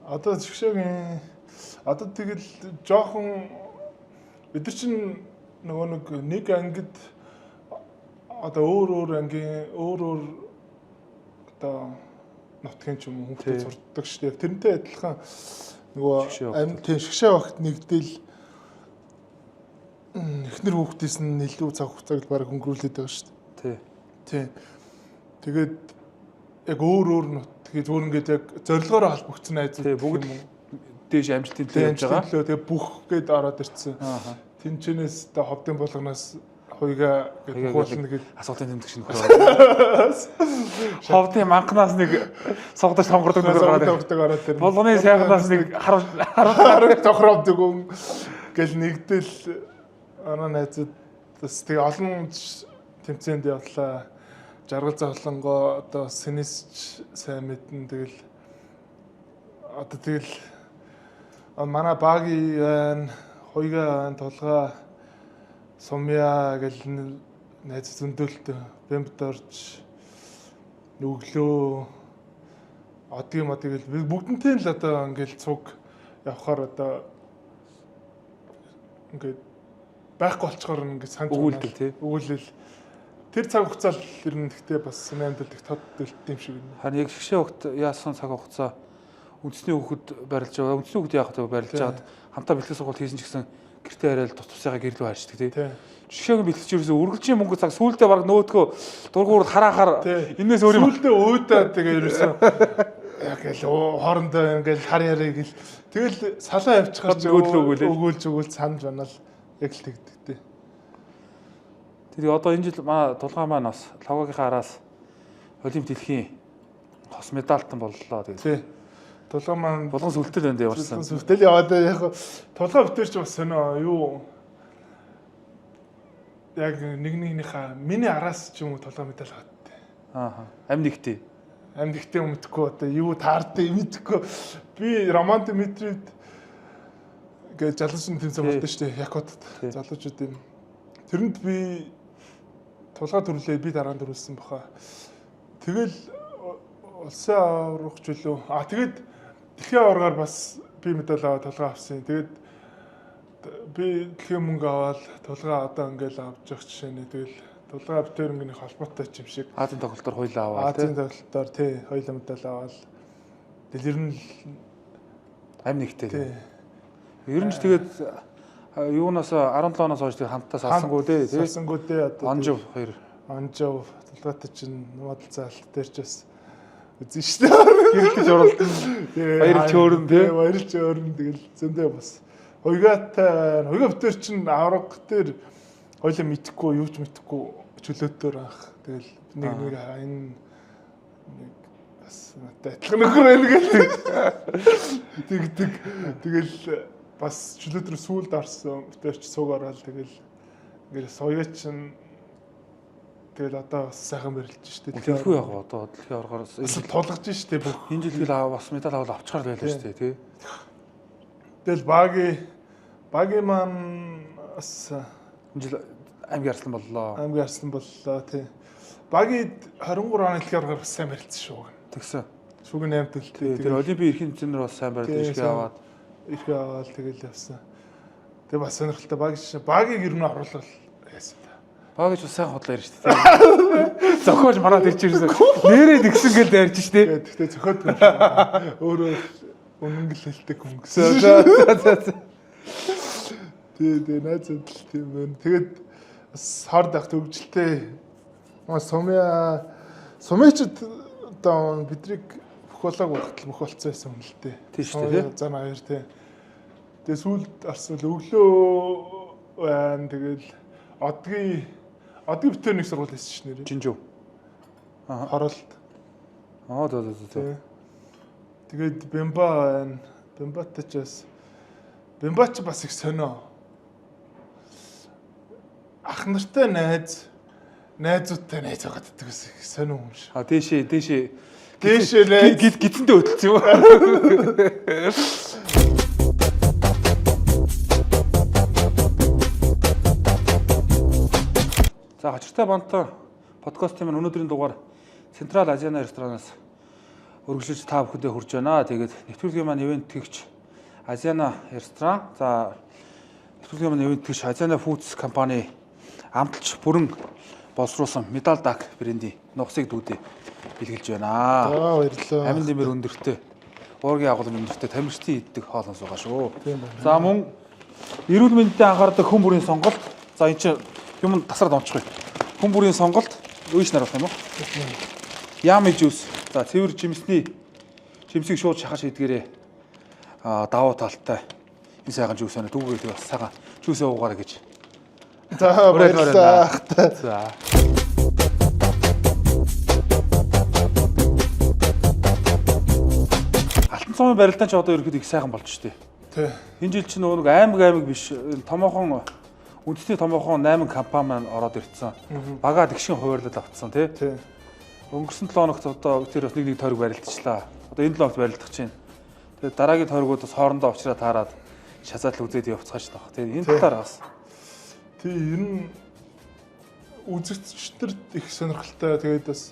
Одоо шгшээгийн одоо тэгэл жоохон бид нар чинь нөгөө нэг ангид одоо өөр өөр ангийн өөр өөр одоо нутгийн ч юм уу Тий. хүүхдүүд сурддаг шүү дээ. Тэрнтэй адилхан нөгөө Шгшээ багт. ам тий шгшээ багт нэгдэл эхнэр хүүхдээс нь илүү цаг хугацааг л баг өнгөрүүлээд байгаа шүү дээ. Тий. Тий. Тэгээд яг өөр өөр нутгийн зүгээр ингээд яг зорилгоороо холбогдсон найзууд Тий, гэх бүгд юм уу. Дээш амжилтын Тий, төлөө явж байгаа. амжилтын төлөө тэгээ бүх гээд ороод ирсэн. Аа. Тинчэнээс одоо ховдын булганаас хуйга Хуйгаа гэдэг хуулна гээд Асуултын тэмдэг шинэ нөхөр. Ховдын манхнаас нэг согдож тонгордог нөхөр гараад. Согдож ороод ирнэ. Булганы сайхнаас нэг харав хараг тохиромдог юм гэл нэгдэл манай найзууд бас тэгээ олон тэмцээнд явлаа. Жаргал зовлонгоо одоо сэнэс ч сайн мэднэ тэгэл одоо тэгэл манай баги байна, хуйга байна, тулгаа сумья гэл найз зөндөлтөө бэмбд орж нүглөө одгийн модыг л бүгднтэй л одоо ингээл цуг явхаар одоо ингээд байхгүй болчоор ингээд санаж Өгүүлдэг, тий. Өгүүлэл тэр цаг хугацаал ер нь гэхдээ бас амьдрал их тод дэлт юм шиг байна. Харин яг шгшээ огт яасан цаг хугацаа үндэсний хүүхэд барилж байгаа. Үндэсний хүүхэд яах вэ барилж Тий. аваад хамтаа бэлтгэл сургууль хийсэн ч гэсэн гэртээ яриад тус тусыгаа гэрлүү харьцдаг тий. Тий. Шгшээгийн бэлтгэж ерөөсөө үргэлжийн мөнгө цаг сүулдэ баг нөөдгөө дургуур хараахаар Тий. энээс өөр юм Сүүлдээ өөдөө тэгээ ерөөсөө яг л хоорондоо ингээл хар яриа гэл тэгэл салаа явчихаар ч Нөгөөдлөө өгөөлээ. өгөөлж өгөөл санаж банал яг л тэгдэг тий. Тэгээ одоо энэ жил манай тулгаан маань бас логогийнхаа араас олимп дэлхийн хос медальтан боллоо. Тэгээд Тий. Тулган маань булган сүлтэл байна дээ Тулган яварсан. сүлтэл яваад яг тулган битэр ч бас сонио юу яг нэг нэгнийхээ миний араас ч юм уу тулган медаль аваад. Аа. Амь нэгтээ. Амьд ихтэй мэдхгүй одоо юу таардыг мэдхгүй би Роман Дмитриевд гэж залуучны тэмцээн Тий. болдог шүү дээ Якутад Тий. залуучуудын тэрэнд би тулгаа төрлөө би дараа нь төрүүлсэн баха тэгэл улсын аврах чөлөө а тэгээд дэлхийн аваргаар бас би медаль аваад тулгаа авсан тэгээд би дэлхийн мөнгө аваад тулгаа одоо ингээл авч явах жишээ нэ тэгэл тулгаа битэр ингэний холбоотой ч юм шиг Азийн тоглолтоор хоёлаа аваад Азийн тий. тоглолтоор тий хоёулаа медаль аваад тэгэл ер нь л Амь нэгтээ. тий Ер нь ч тэгээд юунаас 17 оноос хойш тэгээд хамтдаа салсангүй дээ тий. Салсангүй дээ одоо Онжов хоёр. Онжов тулгаатай чинь нумадал заалт дээр ч бас үзэн шүү дээ. Гэрэлтэж оролдсон. Тий, Баярлж хөөрөн, тий. Баярлж хөөрөн тэгэл зөндөө бас хуйгаатай байна. Хуйгаа битэр чинь авраг дээр хоёлаа мэдхгүй юу ч мэдхгүй чөлөөтөөр анх тэгэл нэг нэг энэ нэг бас надад адилхан нөхөр байна гэл тэгдэг. Тэгэл бас чөлөөт рүү сүүлд орсон битэр ч цуг ороод тэгэл ингээл суйгаа чинь тэгэл одоо бас сайхан барилж штэ. Дэлхүү яг одоо дэлхийн аваргаар Бас тулгаж штэ бүх энэ жил тэгэл бас медаль авал авчгаар байлаа шүү дээ тий. Тэгэл баги маань бас Энэ жил аймгийн арслан боллоо. аймгийн арслан боллоо тий. Баги 23 оны дэлхийн аваргаар бас сайн барилцсан шүү. Тэгсэн. Шүгэн 8 төлтэй. Тэр олимпийн эрхийн тэмцээнээр бас сайн барилж Тий, ирхээ сайн. аваад. Эрхээ аваад тэгэл явсан. Тэгээ бас сонирхолтой багийг ер нь оруулал яасан та. Багиж бас сайн худлаа ярьж шүү дээ. Зохиож мараад ирж ирсэн. Нэрээ тэгсэн гэл дайрч шүү дээ. Тэгээд тэгтээ зөхиод байна. Өөрөө үнэн гэл хэлдэг хүн гэсэн. За за за за. Тий, тий, найзууд л тийм байна. Тэгээд бас хор дах төгжилтэй. Маа сумья сумьячд одоо бидрийг бүх болоог багтал бүх болцсон байсан юм л дээ. Тийм шүү дээ, тий? Зан аяр тий. Тэгээ сүүлд орсон л өглөө байна. Тэгэл одгийн битэр нэг сургууль хийсэн ш нэрээ. Жинжүү. Хоролт. Аа за за за. Тий. Тэгээд Бэмба байна. Бэмбатай ч бас Бэмба ч бас их сонио. Ах нартай найзуудтай найз байгаад байдаг бас их сонио юм шиг. А дээшээ дээшээ Дээшээ найз. Гид гидсэндээ хөдөлсөн юм. За хачиртай банта подкастын маань өнөөдрийн дугаар Централ Азиана ресторанаас өргөжлөж та бүхэндээ хүрж байна. Тэгээд нэвтрүүлгийн маань ивент тэгч Азиана ресторан. За нэвтрүүлгийн маань ивент тэгч Азиана Foods компани амталч бүрэн боловсруулсан Медал Дак брендийн нугасыг дүүдээ бэлгэлж байна. За баярлалаа. Амин дэмэр өндөртэй уургийн агуулмын өндөртэй тамирчдын иддэг хоолноос байгаа шүү. Тийм байна. За мөн эрүүл мэндэд анхаардаг хүн бүрийн сонголт. За энэ чинь юм тасраад онцгүй. Хүн бүрийн сонголт өөш нар болох юм уу? Ями жуус. За цэвэр жимсний жимсийг шууд шахаж идгээрээ аа давуу талтай энэ сайхан жуус байна. Дүүгээ тэг бас сайхан жуусээ уугаарай гэж. За баярлалаа. За. Алтан цомын барилдаан ч одоо ерөөхдөө их сайхан болж штэ. Тий. Энэ жил чинь нөгөө нэг аймаг биш энэ томоохон үндэсний томоохон 8 компани маань ороод ирсэн. Бага тэгшин хуваарлал автсан тий. Тий. Өнгөрсөн 7 хоногт одоо тэр бас нэг нэг тойрог барилдчихлаа. Одоо энэ 7 хоногт барилдах чинь. Тэгээд дараагийн тойргууд бас хоорондоо уучраа таарад шазаатал үзээд явцгааш таах. Тэгээд энэ Тий. талаар бас Тий, ер нь үзэгчдэрт их сонирхолтой. Тэгээд бас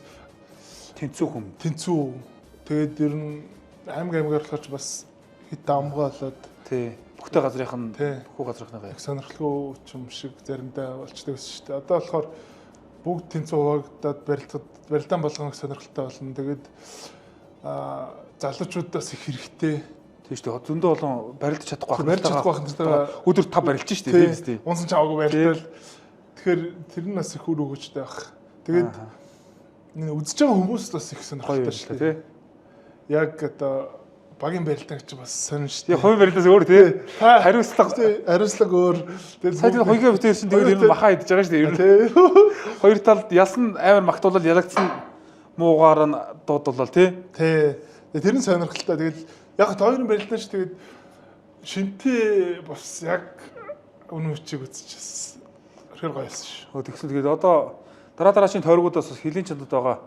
тэнцүү хүм. тэнцүү. Тэгээд ер нь аймаг аймгаар болохоор ч бас хит амгаа болоод Тий. Бүхтэй газрынх нь Тий. бүхүү газрынхны их сонирхолгүй ч юм шиг заримдаа болчдөг байсан шүү дээ. Одоо болохоор бүгд тэнцүү хуваагдаад барилдахад барилдаан болгоно их сонирхолтой болно. Тэгээд залуучууд бас их хэрэгтэй. Тийм шүү дээ. Зөндөө олон барилдаж чадахгүй ах Барилж чадахгүй ах нартайгаа өдөр 5 барилж шүү дээ. Тийм үстэй. Унсан ч аваагүй барилдал. Тэгэхээр тэр нь бас их үр өгөөжтэй байх. Тэгээд энэ үзэж байгаа хүмүүс бас их Гоё сонирхолтой юм шүү шүү дээ. дээ. Яг одоо багийн барилдаан гэж бас сонин шүү Тэгээ дээ. хувийн барилдаас өөр тий. Хариуцлага. Тий, хариуцлага өөр. Тэгээд Сая тэр хоёрын битэр ирсэн тэгээд ер нь махаа идэж байгаа шүү дээ. Ер нь Тий. хоёр талд ялсан амар магтуулал ялагдсан муугаар нь дуудулал тий. Тий. Тэгээд тэр нь сонирхолтой. Тэгээд яг хоёрын барилдаан ч тэгээд шинтэй бас яг үнэн үчиг үзчихсэн. Үнэхээр гоё байсан шүү. Хөө тэгсэн тэгээд одоо дараа дараачийн тойргуудаас бас хөлийн чандад байгаа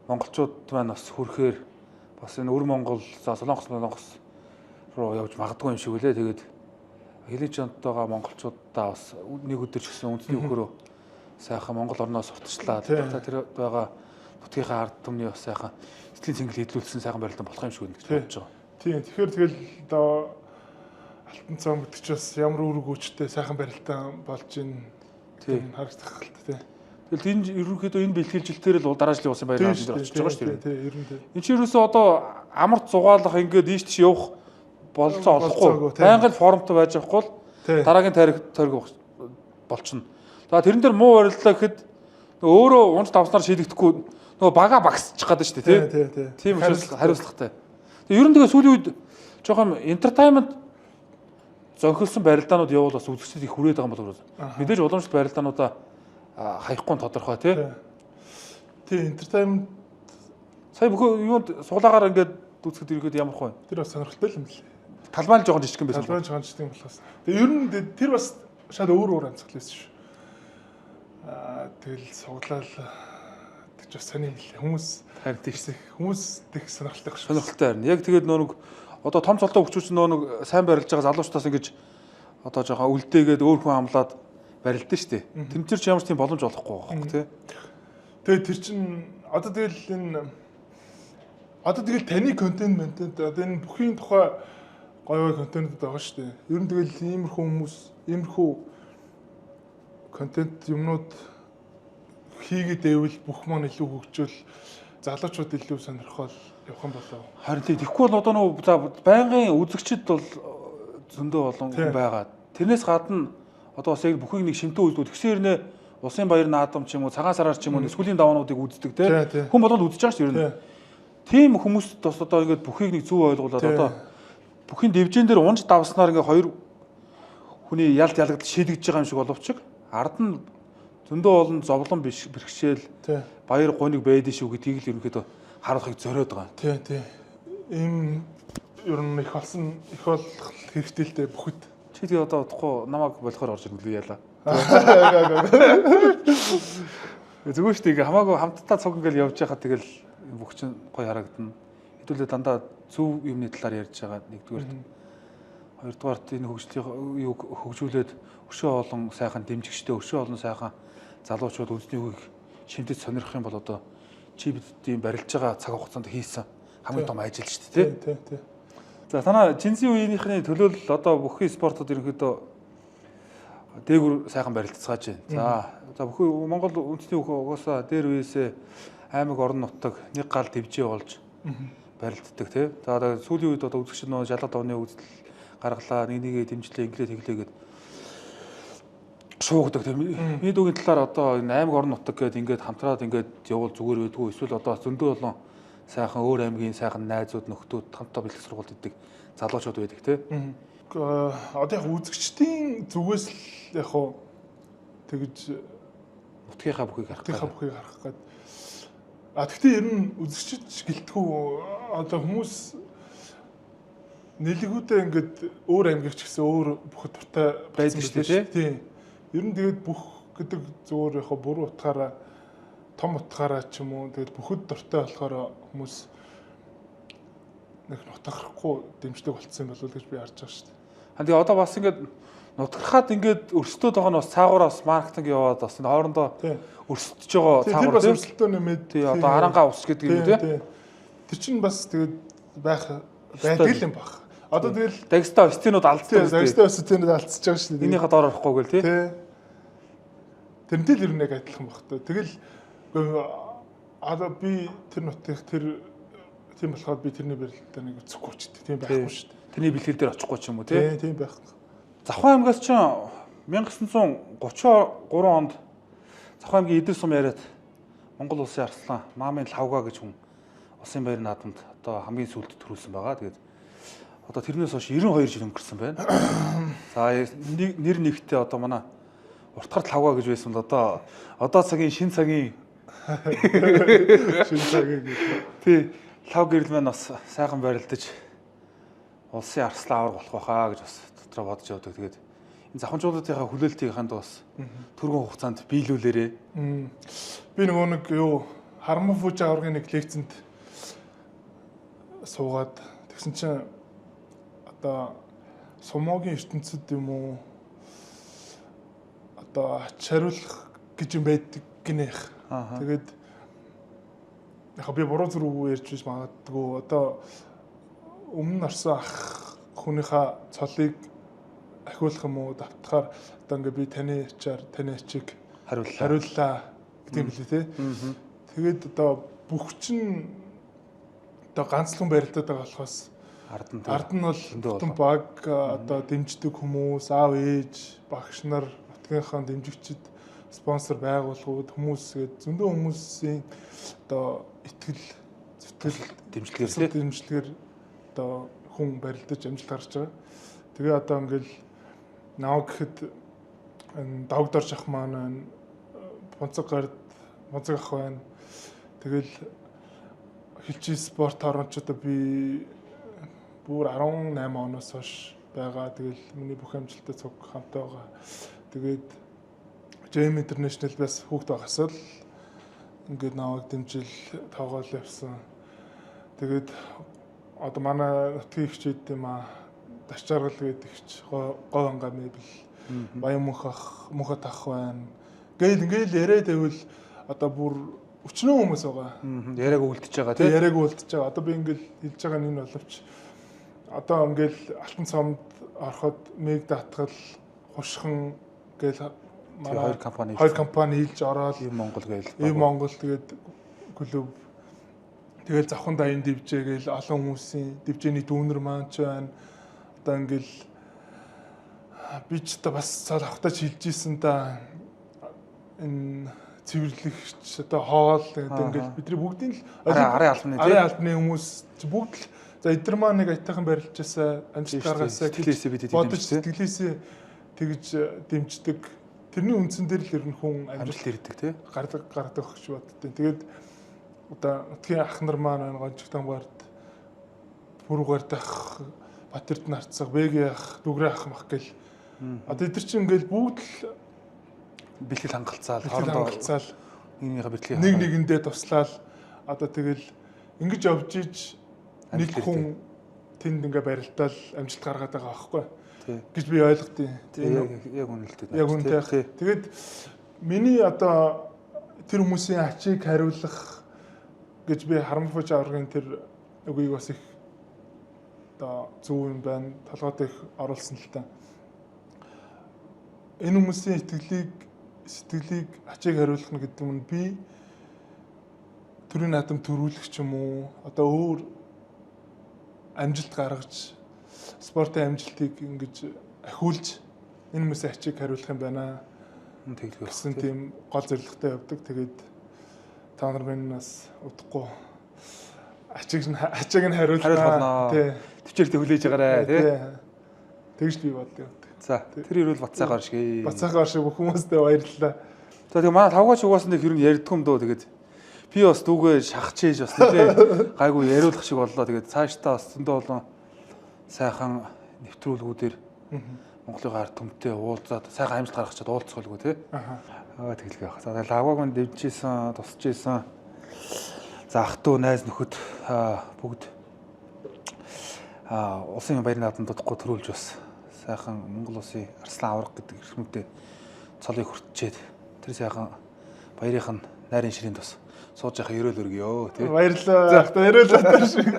монголчууд маань бас хүрэхээр бас энэ өр Монгол за Солонгос руу явж магадгүй юм шиг үлээ. Тэгээд хөлийн чандад байгаа монголчуудаа бас нэг өдөр ч гэсэн үндэсний өхөрөө сайхан Монгол орноос сурталчлаа. Тий. За тэр байгаа нутгийнхаа ард түмний бас сайхан сэтгэлийн цэнгэл хэдлүүлсэн сайхан барилдан болох юм шиг байна гэж Тий. бодож байгаа. Тийм. Тэгэхээр тэгэл одоо алтан цом гэдэг чи бас ямар үр өгөөжтэй сайхан барилдаан болж ийн Тий. харагдах л та тий. Тэгэл энэ ерөнхийдөө энэ бэлтгэлжилтээр л дараа жилийн улсын баяр наадам дээр очиж байгаа шүү дээ. Тий, ер нь тий. Энэ чинь ерөөсөө одоо амарт зугаалах ингээд ийш тийш явах бололцоо олохгүй. Бололцоогүй, тийм. Байнгын формтой байж явахгүй л Тий. дараагийн тойрог тойрог болчихно. За тэрэн дээр муу барилдлаа гэхэд нөгөө өөрөө унж давснаар шийдэгдэхгүй нөгөө бага багсчих гээд шүү дээ, Тий, тий. тий, тий. Тийм учраас хариуцлагатай. Тэгээ ер нь тэгээ сүүлийн үед жоохон entertainment зөнхөлсөн барилдаанууд явуул бас үзэгчдэд их хүрээд байгаа юм болов уу? Мэдээж уламжлалт барилдаануудаа хаяхгүй нь тодорхой тий. Тий, entertainment Сая бүхэн юунд суглаагаар ингээд үзэхэд ерөөд ямар хөө. тэр бас сонирхолтой л юм лээ. Талбай л жоохон жижигхэн байсан. Талбай чанждаг юм болохоос. Тэгээ ер нь тэр бас шал өөр өөр амьсгал байсан шүү. Тэгэл суглаал тэг ч бас сони юм лээ. Хүмүүс Харин тийм их хүмүүс тех сонирхолтой байх шүү. сонирхолтой харин. Яг тэгээд нөө нэг Одоо том цолтой хөгчүүч нөө нэг сайн барилж байгаа залуучдаас ингэж одоо жоохон үлдээгээд өөр хүн амлаад барилдсан шүү дээ. Тэмцэр ч ямар ч тийм боломж олохгүй байгаа хөөе тий. Тэгээ тэр чин одоо тэгэл энэ одоо тэгэл таны контент ментент одоо энэ бүхийн тухай гоё контентууд байгаа шүү дээ. Ер нь тэгэл иймэрхүү хүмүүс иймэрхүү контент юмнууд хийгээд байвал бүх маань илүү хөгжөөл залуучууд илүү сонирхол явах юм болов. Харин тийм тэгэхгүй бол одоо нөө за байнгын үзэгчд бол зөндөө олон хүн байгаа. Тэрнээс гадна одоо бас яг бүхийг нэг шимтэн үздэг. Тэгсэн хэрнээ улсын баяр наадам ч юм уу цагаан сараар ч юм уу сүүлийн даваануудыг үздэг те. Хүн болгонд үзэж байгаа шүү дээ ер нь. Тийм хүмүүст бас одоо ингээд бүхийг нэг зөв ойлгуулад одоо бүхийн дэвжин дээр унж давснаар ингээд хоёр хүний ялд ялагдал шийдэгдэж байгаа юм шиг боловч ард нь зөндөө олон зовлон биш бэрхшээл баяр гуниг байдэн шүү гэдгийг л ерөнхийдөө харуулахыг зориод байгаа. Тий, тий. Ийм ер нь их болсон их болох хэрэгтэй л дээ бүхэд. Чи тэгээ одоо удахгүй намайг болохоор орж ирнэ ялаа. Зүгээр шүү дээ ингээ хамаагүй хамтдаа цуг ингээл явж байхад тэгэл бүх чинь гоё харагдана. Хэдүүлээ дандаа зөв юмны талаар ярьж байгаа нэгдүгээр. Хоёрдугаарт энэ хөгжлийн юг хөгжүүлээд өшөө олон сайхан дэмжигчтэй өшөө олон сайхан залуучууд үндэсний үгийг шимтэж сонирхох юм бол одоо чи бидийн барилж байгаа цаг хугацаанд хийсэн хамгийн том ажил шүү дээ тий. Тий, тий. За танаа жинсийн үеийнхний төлөөлөл одоо бүхий спортод ерөнхийдөө дээгүр сайхан барилцгааж байна. За за бүхий Монгол үндэсний үх угаасаа дээр үеэсээ аймаг орон нутаг нэг гал дэвжээ болж барилддаг тий. За одоо сүүлийн үед одоо үзэгчд нөө жалга давны үзэл гаргалаа нэг нэгээ дэмжлээ инглээ тэглээ гэд шуугдаг тийм. Миний дүүгийн талаар одоо энэ аймаг орон нутаг гээд ингээд хамтраад ингээд явуул зүгээр байдгүй эсвэл одоо зөндөө олон сайхан өөр аймгийн сайхан найзууд нөхдүүд хамтдаа бэлтгэх сургуульд идэг залуучууд байдаг тий. Одоо яг үзэгчдийн зүгээс л яг хуу тэгж нутгийнхаа бүхийг харах гээд бүхийг харах гээд. А тэгтээ ер нь үзэгчд ч гэлтгүү одоо хүмүүс нэлэгүүдээ ингээд өөр аймгийг ч гэсэн өөр бүх дуртай байдаг шүү дээ тий. Ер нь тэгээд бүх гэдэг зүгээр яг буруу утгаараа том утгаараа ч юм уу тэгээд бүхэд дуртай болохоор хүмүүс нэг нутгарахгүй дэмждэг болцсон болов уу гэж би харж байгаа шүү дээ. Тэгээ одоо бас ингээд нутгархаад ингээд өрсөлдөөд байгаа нь бас цаагаараа бас маркетинг яваад бас энэ хоорондоо өрсөлдөж байгаа цаагаар бас өрсөлдөө нэмээд тий одоо харангаа ус гэдэг юм тий. Тэр чинь бас тэгээд байх байдаг юм баг. Одоо тэгэл Дагстан стенууд алдсан. Дагстан стенууд алдсаж байгаа шүү дээ. Энийхээ доор орохгүй гэл тий. Тэрнтэй л ер нь яг адилхан баг та. Тэгэл одоо би тэр нутгийг тэр тийм болохоор би тэрний барилдаа нэг үзэхгүй ч гэдэг тийм байхгүй шүү дээ. Тэрний бэлтгэл дээр очихгүй ч юм уу тий. Тийм байхгүй. Завхан аймгаас ч 1933 онд Завхан аймгийн Идэр сум яриад Монгол улсын арслан Маамын Лавга гэж хүн улсын баяр наадамд одоо хамгийн сүүлд төрүүлсэн байгаа. Тэгээд одоо тэрнээс хойш 92 жил өнгөрсөн байна. За нэр нэгтээ одоо манай уртгар Лавга гэж байсан бол одоо цагийн шин цагийн шин цагийн тий лав гэрэл маань бас сайхан барилдаж улсын арслан аварга болох байхаа гэж бас дотроо бодож явдаг. Тэгээд энэ завхамжуулалтынхаа хүлээлтийг ханд бас түргэн хугацаанд биелүүлээрээ. Би нөгөө нэг юу Харман Фужи аваргын нэг лекцэнд суугаад тэгсэн чинь одоо сумогийн ертөнцид юм уу одоо ач хариулах гэж юм байдаг гинэх. Тэгээд яг би буруу зүрх ярьж биш магадгүй. Одоо өмнө нь орсон ах хүнийхээ цолыг ахиулах юм уу давтахаар одоо ингээ би таны ачаар таны ачийг хариуллаа гэдэг юм билээ те. Тэгээд одоо бүх чинь одоо ганц л хүн барилдаад байгаа болохоос ард нь бол бүтэн баг одоо дэмждэг хүмүүс, аав ээж, багш нар, нутгийнхаа дэмжигчид, спонсор байгууллагууд, хүмүүс гээд зөндөө хүмүүсийн одоо итгэл, зүтгэл, дэмжлэгээр одоо хүн барилдаж амжилт гарч байгаа. Тэгээ одоо ингээл наваа гэхэд давгдорж ах маань байна, Бунцаг гард, Бунцаг ах байна. Тэгэл хилчи спорт оронч одоо би бүр 18 оноос хойш байгаа. Тэгэл миний бүх амжилттай цуг хамтаа байгаа. Тэгээд JM International бас хүүхд байгаас л ингээд навааг дэмжил тоогоол явсан. Тэгээд Одоо манай нутгийн ихчүүд юм аа Таш жаргал гэдэг ихч говь ангаа мебель Баян мөнх ах мөнхөт ах байна. Гээл ингээл яриад байвал одоо бүр өчнөө хүмүүс байгаа. Яриаг үлдчихэж байгаа тийм. Яриаг үлдчихэж байгаа. Одоо би ингээл хэлж байгаа нь энэ боловч одоо ингээл Алтан цомд ороход мэг даатгал хушхан гээл манай хоёр компани хийлж ороод Ив Монгол гээл Ив Монгол тэгээд клуб тэгэл завхан даян дивжээ гээл олон хүмүүсийн дивжээний дүүнер маань ч байна. Одоо ингээл би ч одоо бас цол авахтаа ч хэлж исэн да энэ цэвэрлэгч одоо хоол гэдэг ингээл бидний бүгдийн л арын албаны хүмүүс бүгд л за эдгээр маань нэг аятайхан барилжсаа амжилт гаргаасаа сэтгэлээсээ бид бодож сэтгэлээсээ тэгж дэмждэг. Тэрний үндсэн дээр л ер нь хүн амжилт ирдэг тий гаргадаг гэж боддیں۔ Тэгээд одоо нутгийн ах нар маань байна гонжиг тамгаард бүрүүгээр дах Батэрд нарцаг, Бэги ах, Дүгрээ ах мах гэл. Одоо эдгээр чинь ингээл бүгд л бэлтгэл хангалцаал хоорондоо хангалцаал нэгнийхээ бэлтгэлийг нэг нэгэндээ туслаал одоо тэгэл ингэж явж иж нэг хүн тэнд ингээ барилдаал амжилт гаргаад байгаа байхгүй гэж би ойлгодیں۔ Яг үнэ л дээ. Яг үнэ. Тэгээд миний одоо тэр хүмүүсийн ачийг хариулах гэж би харамфууч аврагын тэр үгийг бас их одоо зөв юм байна. Толгойд их оруулсан л та. Энэ хүмүүсийн итгэлийг сэтгэлийг ачийг хариулах нь гэдэг нь би төрийн наадам төрүүлэх ч юм уу одоо өөр амжилт гаргаж спортын амжилтыг ингэж ахиулж энэ хүмүүсийн ачийг хариулах юм байна тэглэх гэсэн тийм гол зорилготой явдаг. Тэгээд та нар минь бас удахгүй ачийг нь хариулна. Тий. Төвчээртэй хүлээж байгаарай тий. Тэгж би боддог. За тэр ирүүл Батсайгаар шиг. Батсайгаар шиг бүх хүмүүстээ баярлалаа. За тэгээ манай тавгаач угаасан нэг хэрэг ярьдгүй юм дөө тэгээд би бас дүүгээ шахчихэж бас нэлээ гайгүй яриулах шиг боллоо. Тэгээд цаашдаа бас зөндөө олон сайхан нэвтрүүлгүүдээр Монголын ард түмтэй уулзаад сайхан амжилт гаргachад уулзах тий. Аа тэглэх байх. За тэгээд лавгааг мань дэмжижсэн, тусч исэн. За ах トゥ найз нөхөд бүгд улсын баярын наадамд удахгүй төрүүлж бас сайхан Монгол улсын Арслан авраг гэдэг эрхмүүдээ цолыг хүртчихэд тэр сайхан баярынх нь найрын ширээнд бас сууж яхаа ерөөл өргөё тий. Баярлалаа. За ерөөл батар шиг.